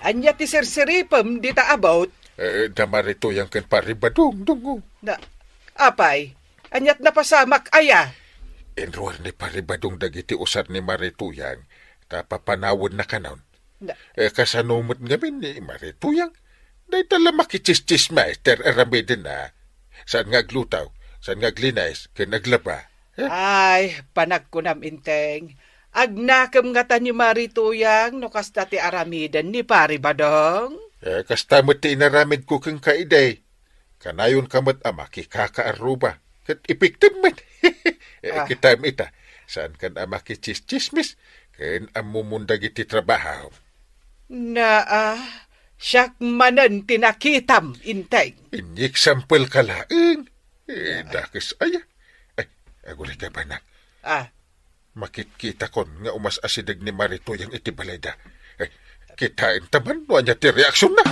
ania ti sirsiripem dita about? Eh, da Mari Tuyang ken Pari Badong, dungo. Na, apay, aniat napasamak aya? Inruar ni Pari Badong dagiti usar ni Mari Tuyang, ta papanawennakanon. Na- Eh, kasano met ngamin ni Mari Tuyang? Dayta la makitsismis ti ar-aramidenna. Saan nga agluto, saan nga aglinis, ken aglaba. Eh? Ay, panagkunam, Inteng. Agnakem ngata ni Mari Tuyang no kasta ti aramiden ni Pari Badong? Eh, kasta met ti inaramidko kenka idi. Kanayonka met a makikakaarruba, ket epektibo met. Eh, Ah. kitam ita, saankan a makitsismis, ken ammomon dagiti trabaho. Naa, siak manen ti nakitam, Inteng. Inyexample ka laeng. Eh, Ah. dakes aya. Ay, agurayka, bana. Ah. Makitkitakon nga umas-asideg ni Mari Tuyang iti balayda. Eh, kitaenta man no ania ti reaksionna.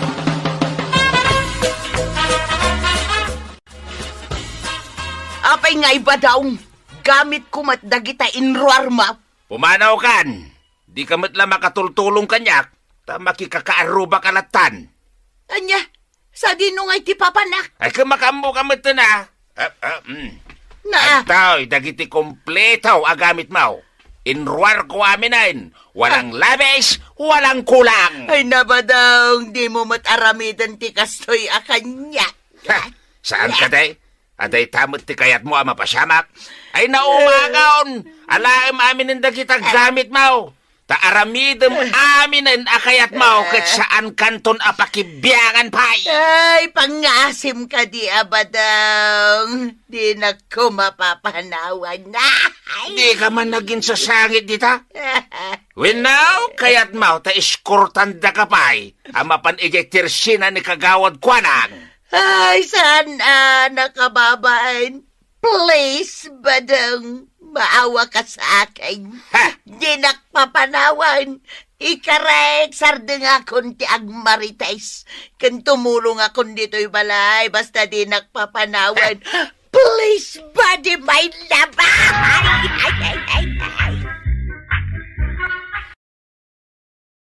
Apay ngay, Badong, gamitko met dagita inruarmo. Pumanawkan! Dika met la makatultulong kaniak, ta makikakaarrubaka lattan. Ania? Sadino ngay ti papanak? Ay, ket makaammoka metten, ah. Ah, ah, mm. Na. Adtoy dagiti kompleto a gamitmo. Inruarko aminen. Walang Ah. labis, walang kulang. Ay, na, Badong, dimo met aramiden ti kastoy a kaniak. Ha? Saan ka, te? Adda ita met ti kayatmo a mapasamak? Ay, naumagaon! Alaem aminen dagita gamitmo. Ta aramidem aminen a kayatmo ket saankanton a pakibiangan pay. Ay, pangngasim kadi a Badong. Dinak koma papanawan. Ay! Dika man naginsasangit dita? Wenno, kayatmo ta eskortandaka pay a mapan idiay tersina ni Kagawad Kuanang. Ay, saan a nakababain? Please, Badong, maawa ka sa akin. Ha? Dinak papanawan. Ikarek, sardengakon ti agmarites. Ken tumulongakon ditoy balay, basta dinak papanawen. Please, body my love!